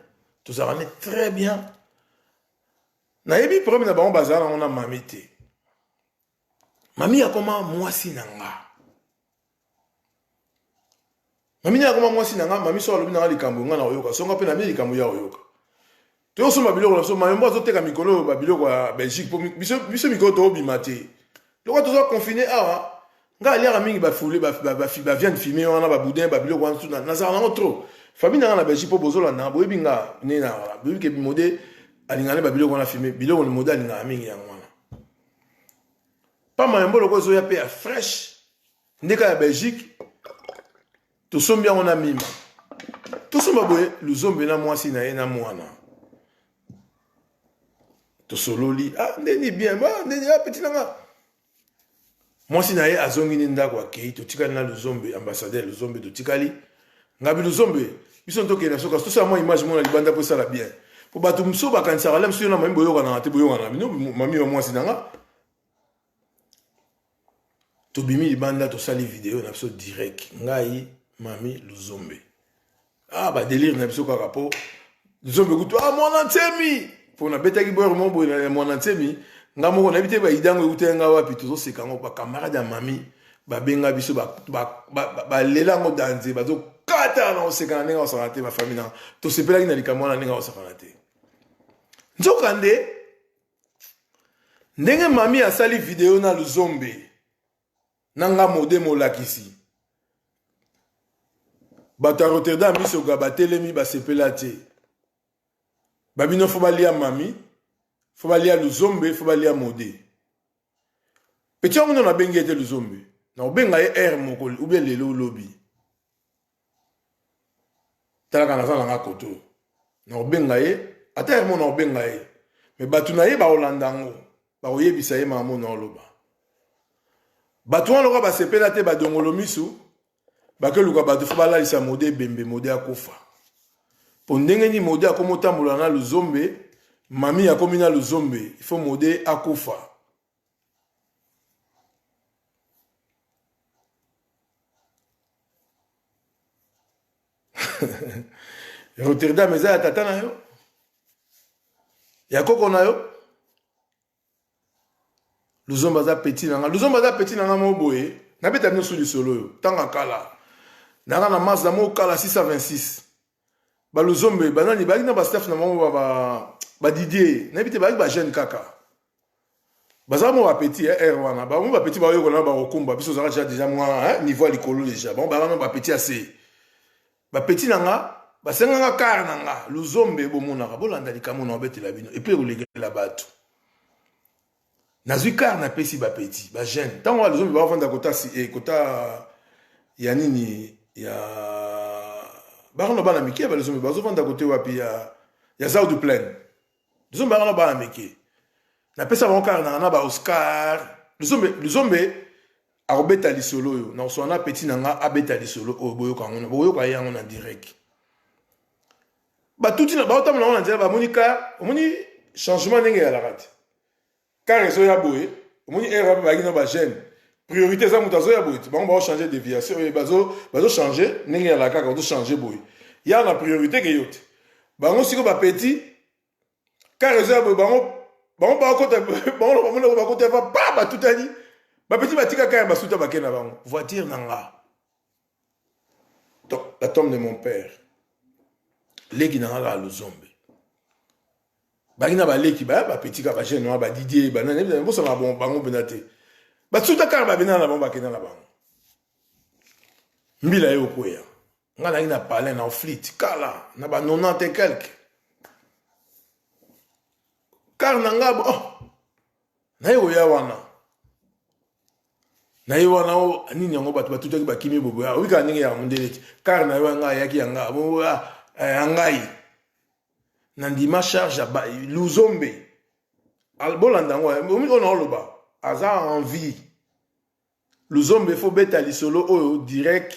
tozalaka ne très bien. Nayebi problème na bango bazala nango na mami te. Mami akoma mwasi na nga. Mami nde akoma mwasi na nga, mami soki alobi na nga likambo nga na koyoka, songa mpe na mi likambo ya koyoka. Toyosomba biloko na biso, mayombo azoteka mikolo oyo ba biloko ya Belgique po biso biso mikolo tobima te. Lokola toza confine awa, nga aliaka mingi ba foule ba ba ba, ba viande fumée wana ba boudin ba biloko wana tout nazala nango trop. Famille na nga na Belgique po bozolanda nga boyebi nga nde na boyebi ke mode alingaka ne ba biloko wana fumée, biloko mode alingaka mingi yango wana. Pa mayombo lokola ezoya pe ya fresh ndeka ya Belgique tosombi yango na mima tosomba boye luzombe na mwasi na ye na mwana tosololi ah ndeni bien ba ndeni ah petit nanga mwasi na ye azongi nde ndako akei totikali na luzombe ambassadeur luzombe totikali ngabi luzombe biso tokende na soka tosala mwa image mona libanda mpo esala bien mpo bato mosusu bakanisaka la mosusu yo na mami boyokanaka te boyokanaka bino mami wa mwasi na nga Tobimi libanda tosali video na biso direct ngai mami luzombe ah ba delire na biso kaka po luzombe kutu ah mwana nsemi po nabetaki boyero moko boye na mwana nsemi nga moko nayebi te baidango eutaki nga wapi tozoseka yango bacamarade ya mami babenga biso balela yango danze bazokata na koseka na ndenge akosakana te bafamille na tosepelaki na likambo wana ndenge akosakana te nzokande Ndenge mami asali video na luzombe na nga mode molakisi bato ya Rotterdam misoga batelemi basepela te babino fo balia mami fo balia luzombe fo balia mode petit yango ndo nabengi ye te luzombe nakobenga ye heure moko ou bien lelo lobi talaka naza na nga koto nakobenga ye ata heure moko nakobenga ye me bato na ye bakolanda yango bakoyebisa ye makambo naoloba bato wana lokola basepela te badongolo misu bakeluka bato fo balalisa mode ebembe mode akufa mpo ndenge nini mode akomi otambola na luzombe mami akomi na luzombe ifo mode akufa Rotterdam eza ya tata na yo ya koko na yo luzomba aza petit na nga luzomba aza petit na nga moko boye nabeta bino su lisolo oyo ntango ya kala nanga na mazda moko kala 626 baluzombe banani bayaki na bastaff na bango badidier nayebi te bayaki bajeune kaka Baza mwa ba petit eh, heure wana bango ba petit bayokola na bakokumba biso ozalaka deja deja mwa eh, niveau ya likolo deja bango bazalaka na ba petit ya se ba petit na nga basenga nga car na nga luzombe bomonaka bolanda likambo na obetela bino epuis ekolekela bato nazwi car napesi ba petit ba jeune ntango wana luzombe bafanda kota eh, kota ya nini ya bakona bana mike ba luzombe bazofanda kote wapi ya ya Zau plaine luzombe anga na bana mike napesa bango kaka nanga na ba oscar luzombe luzombe akobeta lisolo oyo nakoswana na petit na nga abeta lisolo oyo boyoka yango boyoka ye yango na direct batuti na baotambola yango na nzela bamoni car omoni changement ndenge eyalaka te car ezoya boye omoni ere wapi bayaki na bajeune Priorité eza moto azoya boye te, bango baochange déviation, eh, bazochange ndenge ya kaka bazochange boye ya na priorité ke yo te. Bango sikoyo bapetit car ezoya boye, bango bango bakota, bango bango bakota pa pa batutani, bapetit batika kaka basuta bake na bango voiture na nga. La tombe de mon père, leki na nga kaka Luzombe, baki na baleki baya bapetit kaka bajeune wana, badidie banani, bosanga bango mpenza te, basuta kaka babendana na bango, bakenda na bango. Mbila ye okweya, nga nayaki na palin na oflit kala na ba 90 et quelque car na nga, oh, naye koya wana, na ye wana o nini yango, bato batutaki bakimi bobo, oyikaka ndenge ya mondele ti car na yo nga ayaki yanga ya ngai na ndima charge ya Luzombe. Bolanda yango oyo naoloba, aza en vie Luzombe. Fo beta lisolo oyo direct,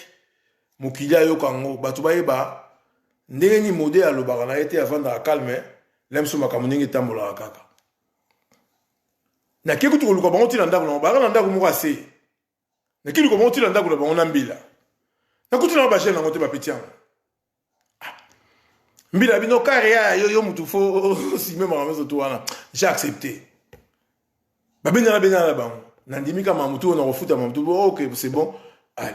mokili ayoka yango, bato bayeba ndenge nini mode alobaka na ye te, avandaka calme la biso, makambo ndenge etambolaka kaka. Nake kutu koluka bango ntina ndako na bango, bayaka na ndako moko ase, nake luka bango ntina ndako na bango na mbila, nakuti na bajeune yango te, bapetit yango. Mbila bino kare ya yo, yo mutu fo osime makambo nyonso to wana. J'ai accepté, babendana bendana na bango, nandimi kama mutu oyo nakofuta mamutu. Ok, c'est bon, allez,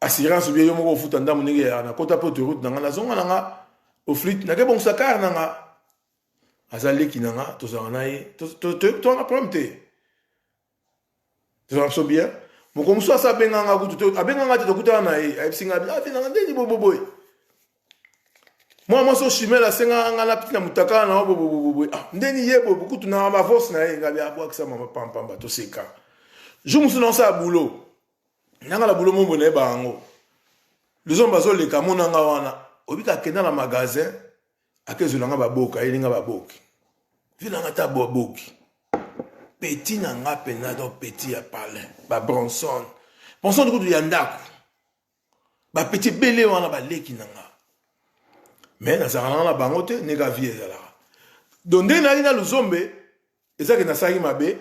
assurance bien, yo moko ofuta ndambo ndenge ya nakota mpe autoroute na nga, nazonga na nga oflit, nake bongisa kare na nga. Aza leki na nga, tozalaka na ye, tozalaka problème te, tozalaka biso bien. Moko mosusu asa abenganga kutu, abenganga te, tokutana na ye, ayebisi nga avi nanga ndeni boboboye, mwa mwasi oshimele asengaka nga na piti na mutakala na boboboboye, ah, ndeni ye boye kutu na bavose na ye, ngabi abwakisa mama pampamba, toseka. Jour mosusu naosala boulot nanga na boulot mombo nayeba yango, luzomba azoleka, amonanga wana, obika akenda na magasin, akezwela nga baboka, ayeli nga baboki, vi nanga ta baboki petit na nga mpenza, donc petit ya palin, babronson bronson kutu ya ndako, bapetit ebele wana baleki na nga, me nazalaka nanga na bango te, ndenge vie ezalaka. Donc ndenge nayaki na Luzombe, ezaki nasalaki mabe,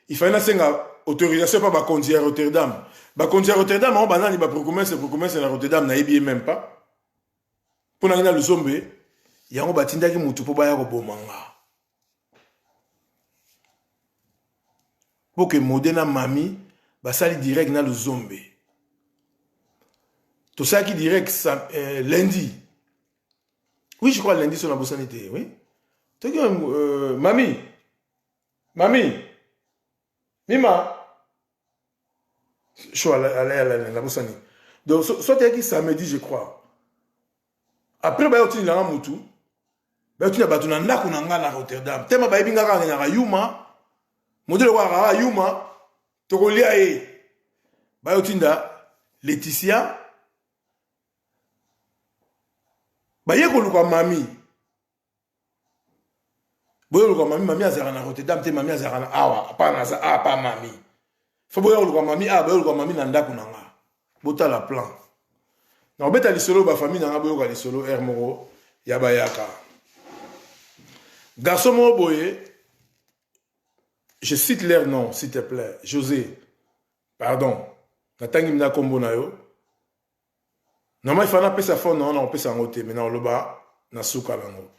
ifali nasenga autorisation mpa bakonzi ya Rotterdam. Bakonzi ya Rotterdam yango banani? Baprokomese prokomese na Rotterdam, nayebi ye même pas. Mpo nangi na Luzombe yango, batindaki motu mpo baya koboma nga, mpo ke mode na mami basali direct na Luzombe. Tosalaki direct lundi, oui, je crois lundi, so nabosani te, oui, toki mami mami mima sho nabosani, donc soit eyaki samedi, je crois. Après baya otindilanga mutu, baya otinda bato na ndako na nga na Rotterdam, tema bayebi nga kaka ngenaka yuma modele kaka kaka yuma, tokolia ye. Baya otinda Laetitia, baye koluka mami, boye koluka mami. Mami azalaka na Rotterdam te, mami azalaka na awa pa naza awa pa mami. Fo boya koluka mami awa, boya koluka mami na ndako na nga. Botala plan na kobeta lisolo, bafamille na nga boyoka lisolo r moko ya bayaka. Garçon moko boye, je cite leur nom, s'il te plaît José, pardon, natangi mina nkombo na yo. Normal ifa napesa phone na wana, kopesa yango te, me nakoloba na suka nango.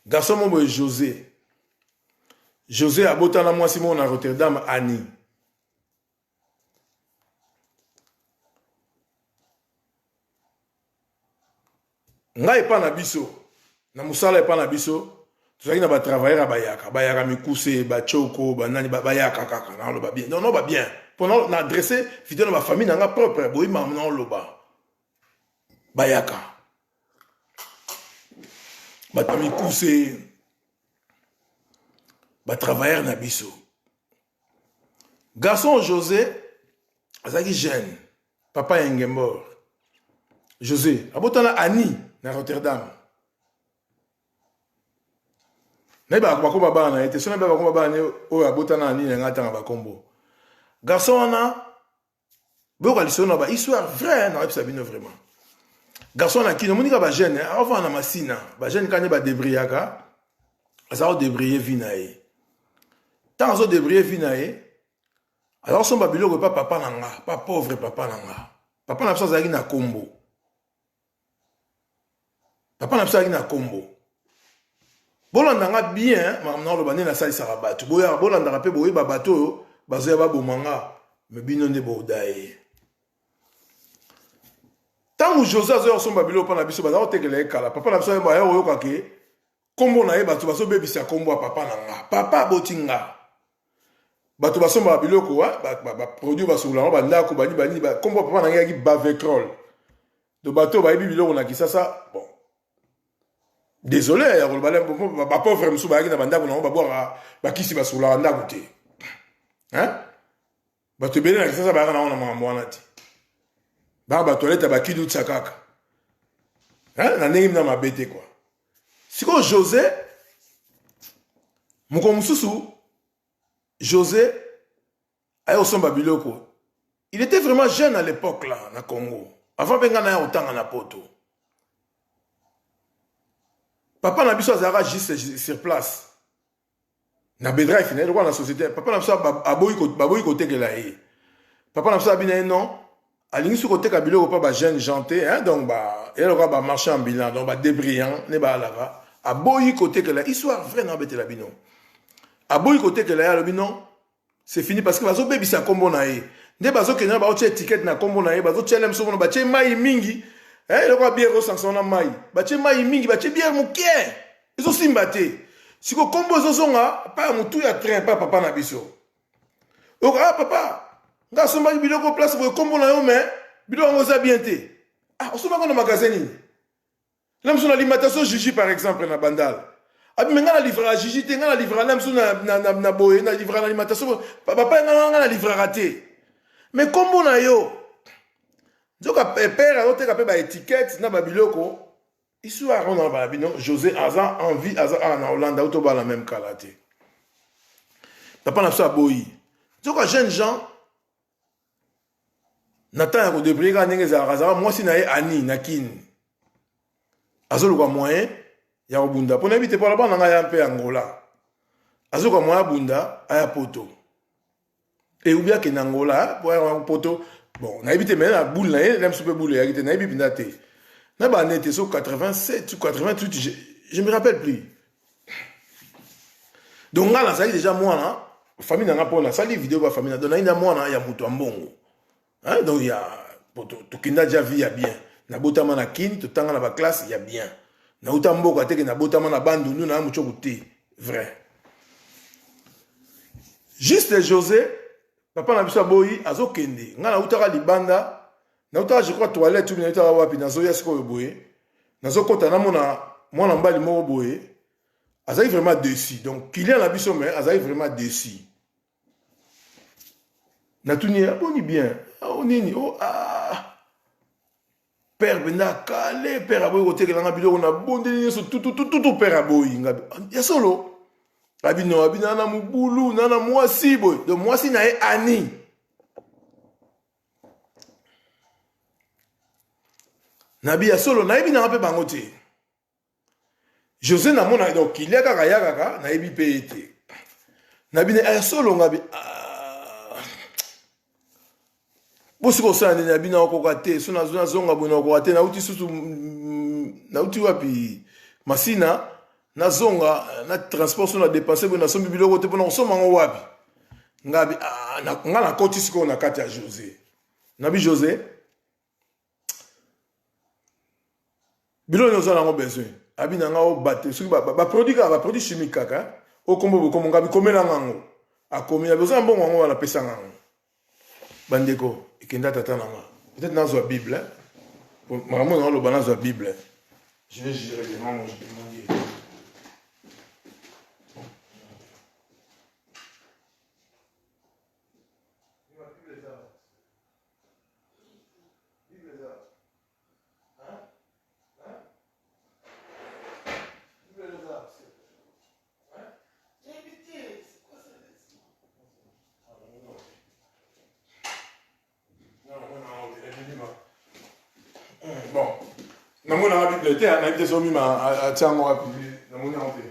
Garçon moko boye José, José abotana mwasi moko na Rotterdam, Ani. Ngai epa na biso na mosala, epa na biso tozalaki na batravailleur ya bayaka, bayaka mikuse, bachoko, banani, bayaka kaka. Naoloba bien, non, non, bien mpo na adresse video na bafamille na nga propre, boyima naoloba bayaka, bato ya mikuse, batravailleur na biso. Garçon José azalaki jeune papa ya Ngembor. José abotana Ani na Rotterdam. Nayebaka bakoma bana na ye te, so nayeba bakoma bana ne oyo abotana na nini na ngai, ntanga bakombo. Garçon wana, boyoka lisolo na ba histoire vrai nayebisa bino vraiment. Garçon na kino omonika bajeune avanda na masina, bajeune kani badebriyaka, aza kodébrouiller vie na ye. Ntango azodébrouiller vie na ye, Aza kosomba biloko epa papa na nga, pa pauvre papa na nga. Papa na biso azalaki na kombo. Papa na biso azalaki na kombo. Bolanda nga bien, makambo na oloba nde nasalisaka bato. Boya bolandaka mpe boyeba bato oyo bazoya baboma nga, me bino nde bodaye. Ntango Jose azoya kosomba biloko mpa na biso, baza kotekela ye kala. Papa na biso aya koyoka ke kombo na ye bato bazobebisa kombo ya papa na nga. Papa aboti nga. Bato basombaka biloko, baproduit ba, ba basukolaka bandako, bani bani, kombo ya papa na nga eyaki Bavecrol. Donc bato oyo bayebi biloko na Kisasa, bon, désolé ya koloba bapauvre mosusu bayaki na bandako na bango babwaka bakisi basukolaka ndako te. Hein? Bato ebele na Kisasa bayaka nango na makambo wana te. Baka batoilette ya bakidutsa kaka. Hein? Na ndenge mina mabe te quoi. Sikoyo Jose, mokolo mosusu Jose aye kosomba biloko. Il était vraiment jeune à l'époque là na Congo. Avant mpe ngai naya kotanga na poto. Papa na biso azalaka juste sur place. Na bedrive na ye lokola na société. Papa na biso baboyi kotekela ye. Papa na biso abi na ye non, alingi soki koteka biloko mpa ba jeune gens te, hein, donc ba ye lokola ba marchand ambulant, donc ba débrillant ne baalaka. Aboyi kotekela, histoire vraie na betela bino. Aboyi kotekela ye alobi non, c'est fini parce que bazobebisa kombo na ye. Nde bazokende na baotia étiquette na kombo na ye, bazotia lem somono, batie mai mingi, hein, eloko ya bière osangisana na mai. Batie mai mingi, batie bière moke. Ezosimba te. Siko kombo ezozonga pa ya mutu ya train pa papa na biso. Oka ah papa, nga asombaki biloko place boye kombo na yo mais biloko yango eza bien te. Ah osombaki na magasin nini? Na biso na alimentation Gigi par exemple na Bandal. Abi mais nga na livrera Gigi te, nga na livrera na biso na, na, na, na boye, na livrera na alimentation. Papa nga nga na livrera te. Mais kombo na yo. Nzoka père azoteka pe ba étiquette na ba biloko. Histoire on a bino José aza en vie aza awa na Hollande auto bala même kala te. Papa na biso aboyi. Nzoka jeune Jean na temps ya kodebrouiller kaka ndenge ezalaka azalaka mwasi na ye Annie na Kin. Azoluka moyen ya kobunda mpo nayebi te mpo bana ngai ya mpe Angola. Azoluka moyen abunda aya poto. E ubi akende Angola mpo aya poto. Bon, nayebi te mais na boule na ye na biso mpe boule eyaki te nayebi mpenza te. Na bande te so 87 ou 88 je me rappelle plus. Donc nga nazali déjà mwana famille na nga mpo nasali video ba famille na donc nayi na mwana ya moto ya mbongo. Hein, donc ya tokenda déjà vie ya bien. Nabotama na Kin, totanga na ba classe ya bien. Nauta mboka te ke nabotama na Bandundu na muchoku te. Vrai. Juste José, papa na biso aboyi azokende. Nga nautaka libanda, nautaka je crois toilette ou nautaka wapi, nazoya sikoyo boye. Nazokota namona mwana mobali moko boye. Azali vraiment déçu. Donc client na biso mais azali vraiment déçu. Natuni ye aboni bien. Oh nini? Oh ah. Père mpenza akale, père aboyi kotekela nga biloko na bondeli nyonso tututututu père aboyi nga. Ya solo. Abi no, abi na na mobulu, na na mwasi boye. Donc mwasi na ye Annie. Nabi ya solo, nayebi nanga mpe bango te. Jose namona donc kilia kaka ya kaka nayebi mpe ye te. Nabi na ya solo nga bi ah. Bosi kosala nini abi na okoka te so nazonga boye nakoka te nauti susu nauti wapi masina nazonga na transport so na dépense boye nasombi biloko te mpona kosomba yango wapi ngabi ah, nga nakoti sikoyo na kati ya Jose nabi Jose biloko nyonso oza nango besoin abi na nga obate soki baproduit kaka baproduit chimique kaka okombo bokombo nga bikomela nga yango akomi abi oza na mbongo yango wana pesa nga yango bandeko ekenda tata na nga peut-être nazwa bible makambo na oloba nazwa bible je vais jurer devant mon Dieu. Bon, namoni yango bible te, nayebi te soki mima atia yango wapi, namoni yango te.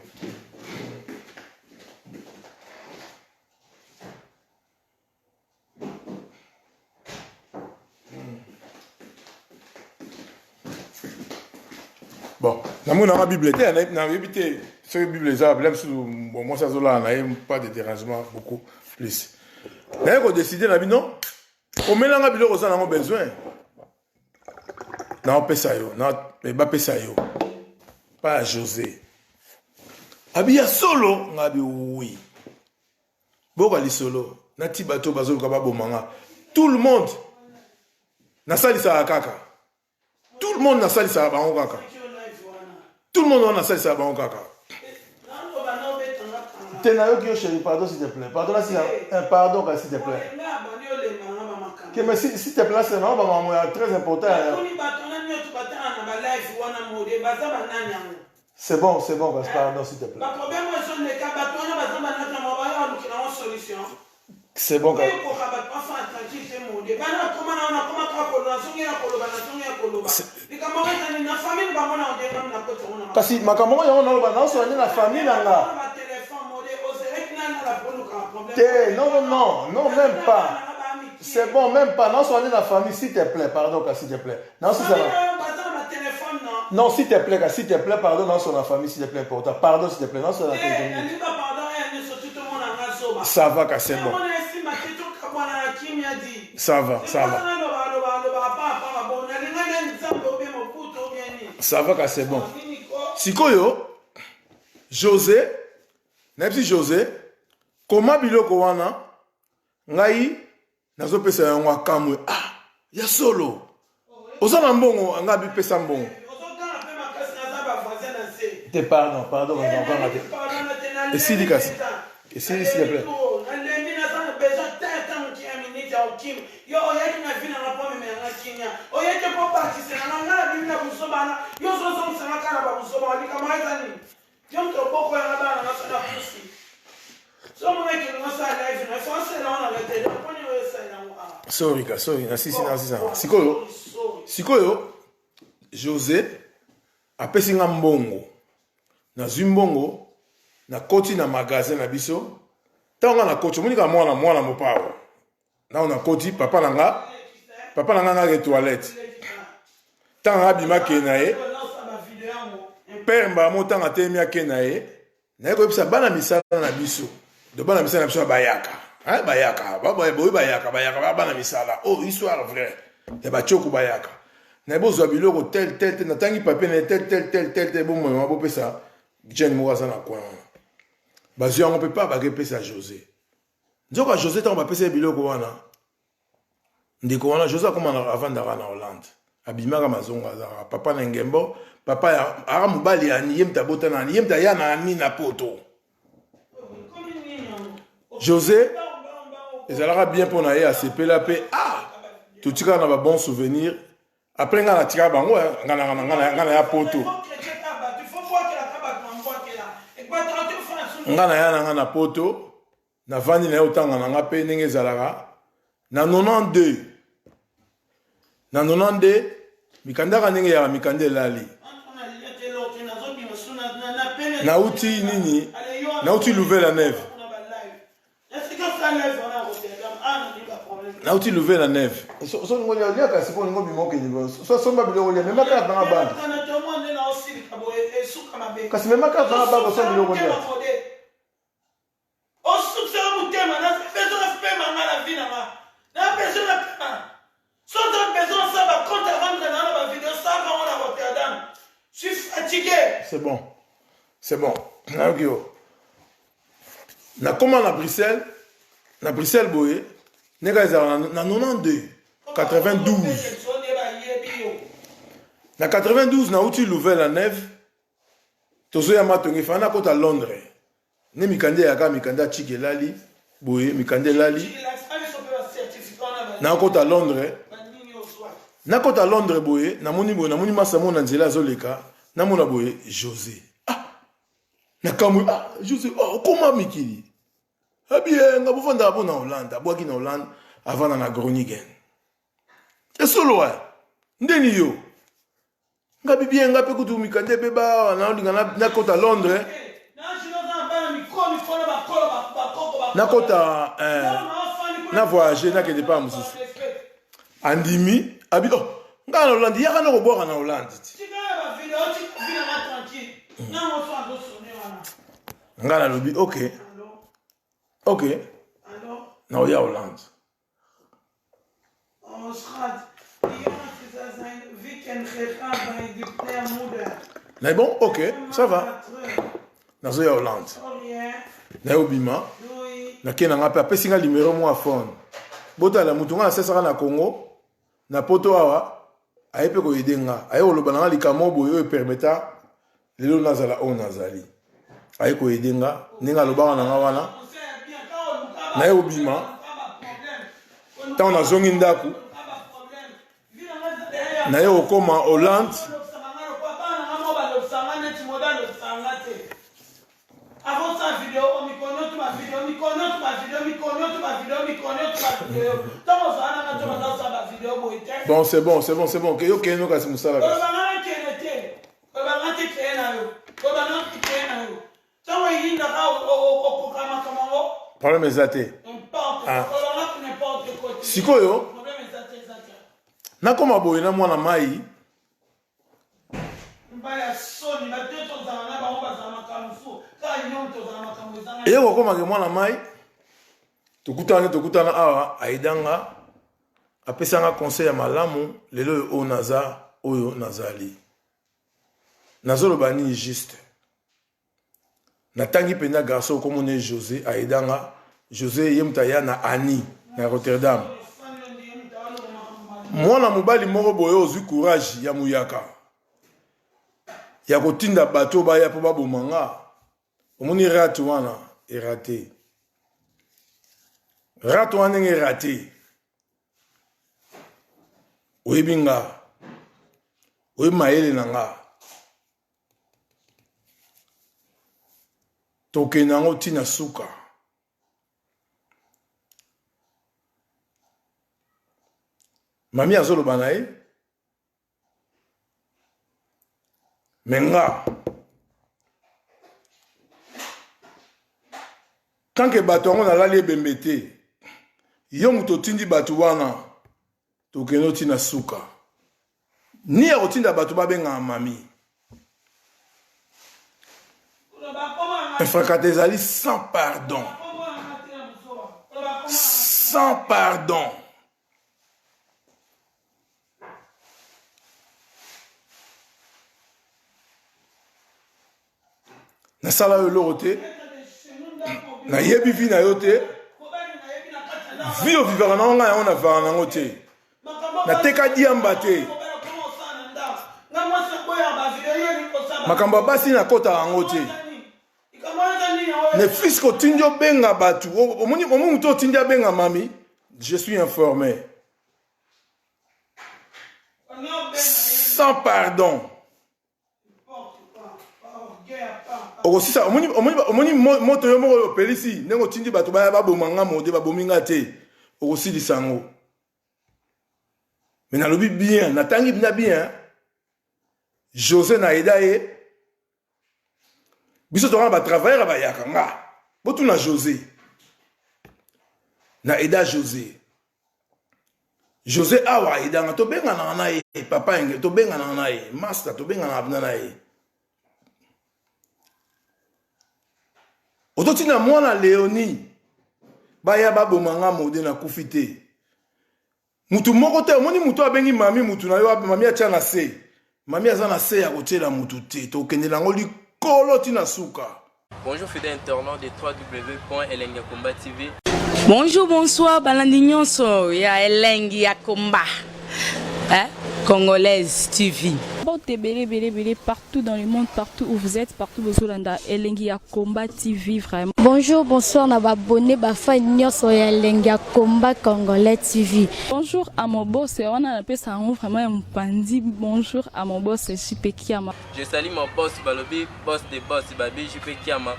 Bon, namoni nanga Bible te, nayebi te soki Bible eza bila mosusu. Bon, mwasi azolala na ye, pas de dérangement beaucoup plus. Naye kodécider na bino, komelanga biloko oza nango besoin, naopesa yo, bapesa yo pa ya José. Abi ya solo? Nga bi oui. Boka lisolo nati bato bazoluka baboma nga. Tout le monde nasalisaka kaka, tout le monde nasalisaka bango kaka, tout le monde wana nasalisaka bango kaka te. Nayoki yo, chéri. Pardon, s'il te plaît, pardon. Nasila, pardon ka, s'il te plaît. Que mais s'il te plaît, c'est vraiment bamakambo ya très important. C'est bon, c'est bon, pardon, s'il te plaît. Baproblème ezoleka, bato wana baza banaka ma baya balukela ngo solution. C'est bon. Oyokoka bato bafana tranquille te. Mode bana bakoma na wana, koma kaka koloba, nazongi ya koloba, nazongi ya koloba. Likambo yango ezali na famille bango na ondengami na koti yango na Kasi makambo ngo yango naloba, naosola nde na famille na nga. Batelefone, mode ozalaki nani na bolukaka problème? Te, non, non, non, non, même pas. C'est bon, même pas. Naosola nde na famille, s'il te plaît, pardon ka, s'il te plaît. Naosisana. Baza na batelefone, non? Non, s'il te plaît ka, s'il te plaît, pardon. Naosola na famille, s'il te plaît, important. Pardon, s'il te plaît, naosola na te. Nalinga pardon ya nyonso tu tomonanga zoba. Ça va ka, c'est bon. Omona esimba te, tokabwana na kimia di. Ça va, ça va. Ça va ka, c'est bon. Sikoyo José, nayebisi José koma biloko wana, ngai nazopesa yango. Akamwe: "Ah, ya solo, oza na mbongo?" Ngai bipesa mbongo te. Pardon, pardon, bazakanga te. Esili kasi, esili, s'il te plaît. Nalembi, naza na besoin ta ntango kia minute ya okima. Yo oyaki na vie nanga mpo omemelanga kimia, oyaki mpo bakisela nga. Nga nabimi na buzoba yo ozozongisanga kaka na babuzoba. Likambo eza nini? Yo moto oboko yanga bana nanga, so nakufi, so omonaki osala live na so osala ngo na retele mponi oyo osala yango awa. Sorry ka, sorry. Nasisi, nasisi nanga. Sikoyo, sikoyo José apesi nga mbongo, nazwi mbongo, nakoti na magasin na biso. Ntango nga nakoti, omoni kaka mwana mwana mopao ntango nakoti, papa na nga, papa na nga ngaka toilette. Ntango nga abima, ake na ye père mbamo. Ntango atelemi, ake na ye, naye koyebisa bana misala na biso. Do bana misala na biso bayaka, bayaka boye, bayaka, bayaka bana misala. Oh, histoire vraie ya batioko, bayaka naye bozwa biloko tel tel tel. Natangi papier na ye, tel tel tel tel tel. Bomema, bopesa jeune moko aza na coin wana. Bazwi yango mpe pa bakepesa José. Nzoka José, ntango bapesa ye biloko wana, ndeko wana José akoma, avandaka na Hollande, abimaka mazongo, azalaka papa na ngembo, papa ya aka mobali ani ye moto abota na ani ye moto aya na ani na poto. José ezalaka bien mpo na ye, asepela mpe. Ah, totikala na babon souvenir. Après ngai natikala bango, ngai na ya poto, ngai na ya na ngai na poto, navandi na ye, otanga na nga mpe ndenge ezalaka na 92. Na 92 mikandaka ndenge eyaka, mikanda elali. Nauti nini, nauti Louvain-la-Neuve, nauti Louvain-la-Neuve. Solingo lia kasi mpo olingo bima, okende so somba biloko lia. Mema carte nanga banque kasi, mema carte nanga banque, osomba biloko lia. Osukisaka motema. Na besoin na pema nga na vie na nga, na besoin na pema. So oza besoin osala bacompte à rendre na na bavideo, salaka ngo na Rotterdam. Je suis fatigué. C'est bon, c'est bon, nayoki yo. Nakóma na Bruxelles, na Bruxelles boye ndenge ezalaka na 92, 92. Na 92 nauti Louvain-la-Neuve, tozoya Matonge, fana nakota Londres nde mikanda eyaka, mikanda ya chike elali boye, mikanda elali. Nakota Londres, nakota Londres boye, namoni boye, namoni masa mo na nzela azoleka, namona boye José. Ah, nakamwi: "Ah, José, oh, okoma mikili abie nga bofandaka mpo na Hollande?" Abwaki na Hollande, avanda na Groningen. Esolo ndeni yo nga bibie nga mpe kutu mikanda ebeba awa, naolinga nakota Londres, nakota na voyage, nakende pa mosusu. Andimi, abi: "Oh, ngai na Hollande, yaka na kobwaka na Hollande ti." Nga nalobi ok ok naoya Hollande. Oh, schat, die jongens zijn weekend gegaan bij die pleermoeder. Mais bon, ok, ça va. Nazoya Hollande. Naye obima. Nake na nga mpe apesi nga numero mwa phone. Botala moto nga nasesaka na Congo, na poto awa, aye mpe koyede nga. Aye koloba na nga likambo boye oyo epermeta lelo nazala oyo nazali. Aye koyede nga ndenge alobaka na nga wana. Naye obima. Ntango nazongi ndako, naye kokoma Hollande. Bon, c'est bon, c'est bon, c'est bon. Yo kende kasi mosala kasi. Problème eza te. Ah. Sikoyo nakoma boye na mwana mai eye kokomake mwana mai tokutana tokutana awa aidanga apesanga conseil ya malamu lelo oyo oyo naza oyo nazali nazoloba nini juste natangi mpenza garçon okomona ye josé aidanga josé ye moto aya na ani na rotterdam mwana mobali moko boye ozwi courage ya muyaka ya kotinda bato baya mpo baboma nga omoni rate wana erate rate wana ndenge erate oyebi nga oyebi mayele na nga tokende yango ntina suka mami azoloba na ye me nga tanke bato yango nalali ebembe te yo moto otindi bato wana tokende otina suka ni ya kotinda bato babengaka mami infrakata ezali sans pardon sans pardon nasala yo eloko te nayebi vi na yo te vi ovivaka nango ngai yango navivaka nango te nateka diamba te makambo ya basi nakotaka yango te ne fils otindi obenga bato omoni moto otindi abenga mami je suis informé sans pardon okosisa omoni, omoni, omoni moto yo moko opelisi ndenge otindi bato baya baboma nga mode babomi nga te okosilisa yango me nalobi bien natangi bina bien josé na eda ye biso tokana batravailleur bayaka nga botuna josé na eda josé josé awa edanga tobenganaka na ye papa enge tobenganaka na ye master tobenganaka mpena na ye ototina mwana leonie baya baboma nga mode nakufi te Mutu moko te omoni mutu abengi mami mutu na yo mami atia na se mami aza na se ya kotiela mutu te tokendela yango likolo ti na suka. Bonjour fidèle internaute de www.elengiyakomba TV. Bonjour, bonsoir, balandi nyonso ya elengi ya komba. Hein? Congolaise TV. Mbote ebele ebele ebele partout dans le monde partout où vous êtes partout bozolanda elengi ya combat TV vraiment. Bonjour bonsoir na ba abonné ba fan nyonso ya elengi ya combat congolais TV. Bonjour à mon boss wana napesa yango vraiment ya mopanzi bonjour à mon boss JP Kiama. Je salue mon boss balobi boss de boss babi JP Kiama.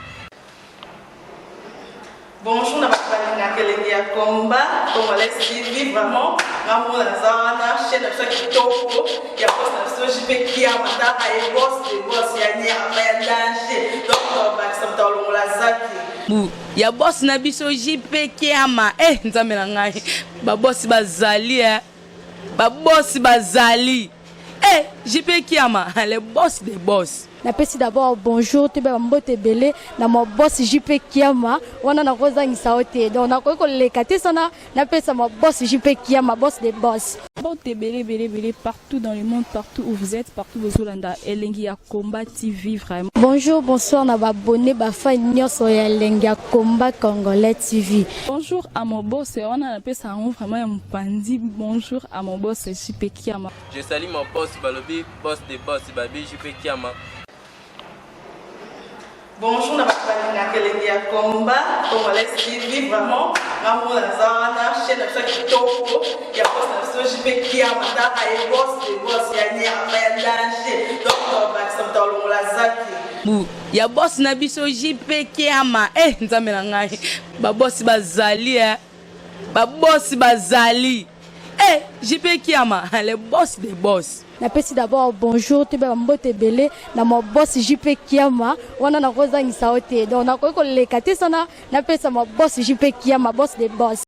Bonjour na bato balingaka elengi ya combat congolais TV vraiment nga moko naza wana chaîne na biso ya kitoko ya boss na biso JP Kiama tala ye boss de boss ya nyama ya danger donc tobakisa moto alongola zaki bu ya boss na biso JP Kiama eh nzambe na ngai ba boss bazali eh ba boss bazali eh JP Kiama le boss de boss. Napesi d'abord bonjour toyeba bambote ebele na ma boss JP Kiama. Wana nakozangisa yo te, donc nakoki koleka te sana napesa ma boss JP Kiama, boss de boss. Mbote ebele ebele ebele partout dans le monde, partout où vous êtes, partout bozolanda Elengi ya Combat TV vraiment. Bonjour, bonsoir na baabonnés, bafans nyonso ya Elengi ya Combat Congolais TV. Bonjour à mon boss, wana napesa yango vraiment ya mopandi. Bonjour à mon boss JP Kiama. Je salue mon boss balobi, boss de boss babi JP Kiama. Bonjour na bato balingaka Elengi ya Combat Congolais TV. Vraiment, nga mona naza wana, chaîne na biso ya kitoko ya boss na biso JP Kiama. Taka ye, boss de boss ya nyama ya danger. Donc bakisa moto alongola zaki. Bu ya boss na biso JP Kiama. E Nzambe na ngai, babosi bazali e, babosi bazali e, JP Kiama, le boss de boss. Napesi d'abord bonjour toyeba bambote ebele na ma boss JP Kiama. Wana nakozangisa yo te, donc nakoki koleka te sana napesa ma boss JP Kiama, boss de boss.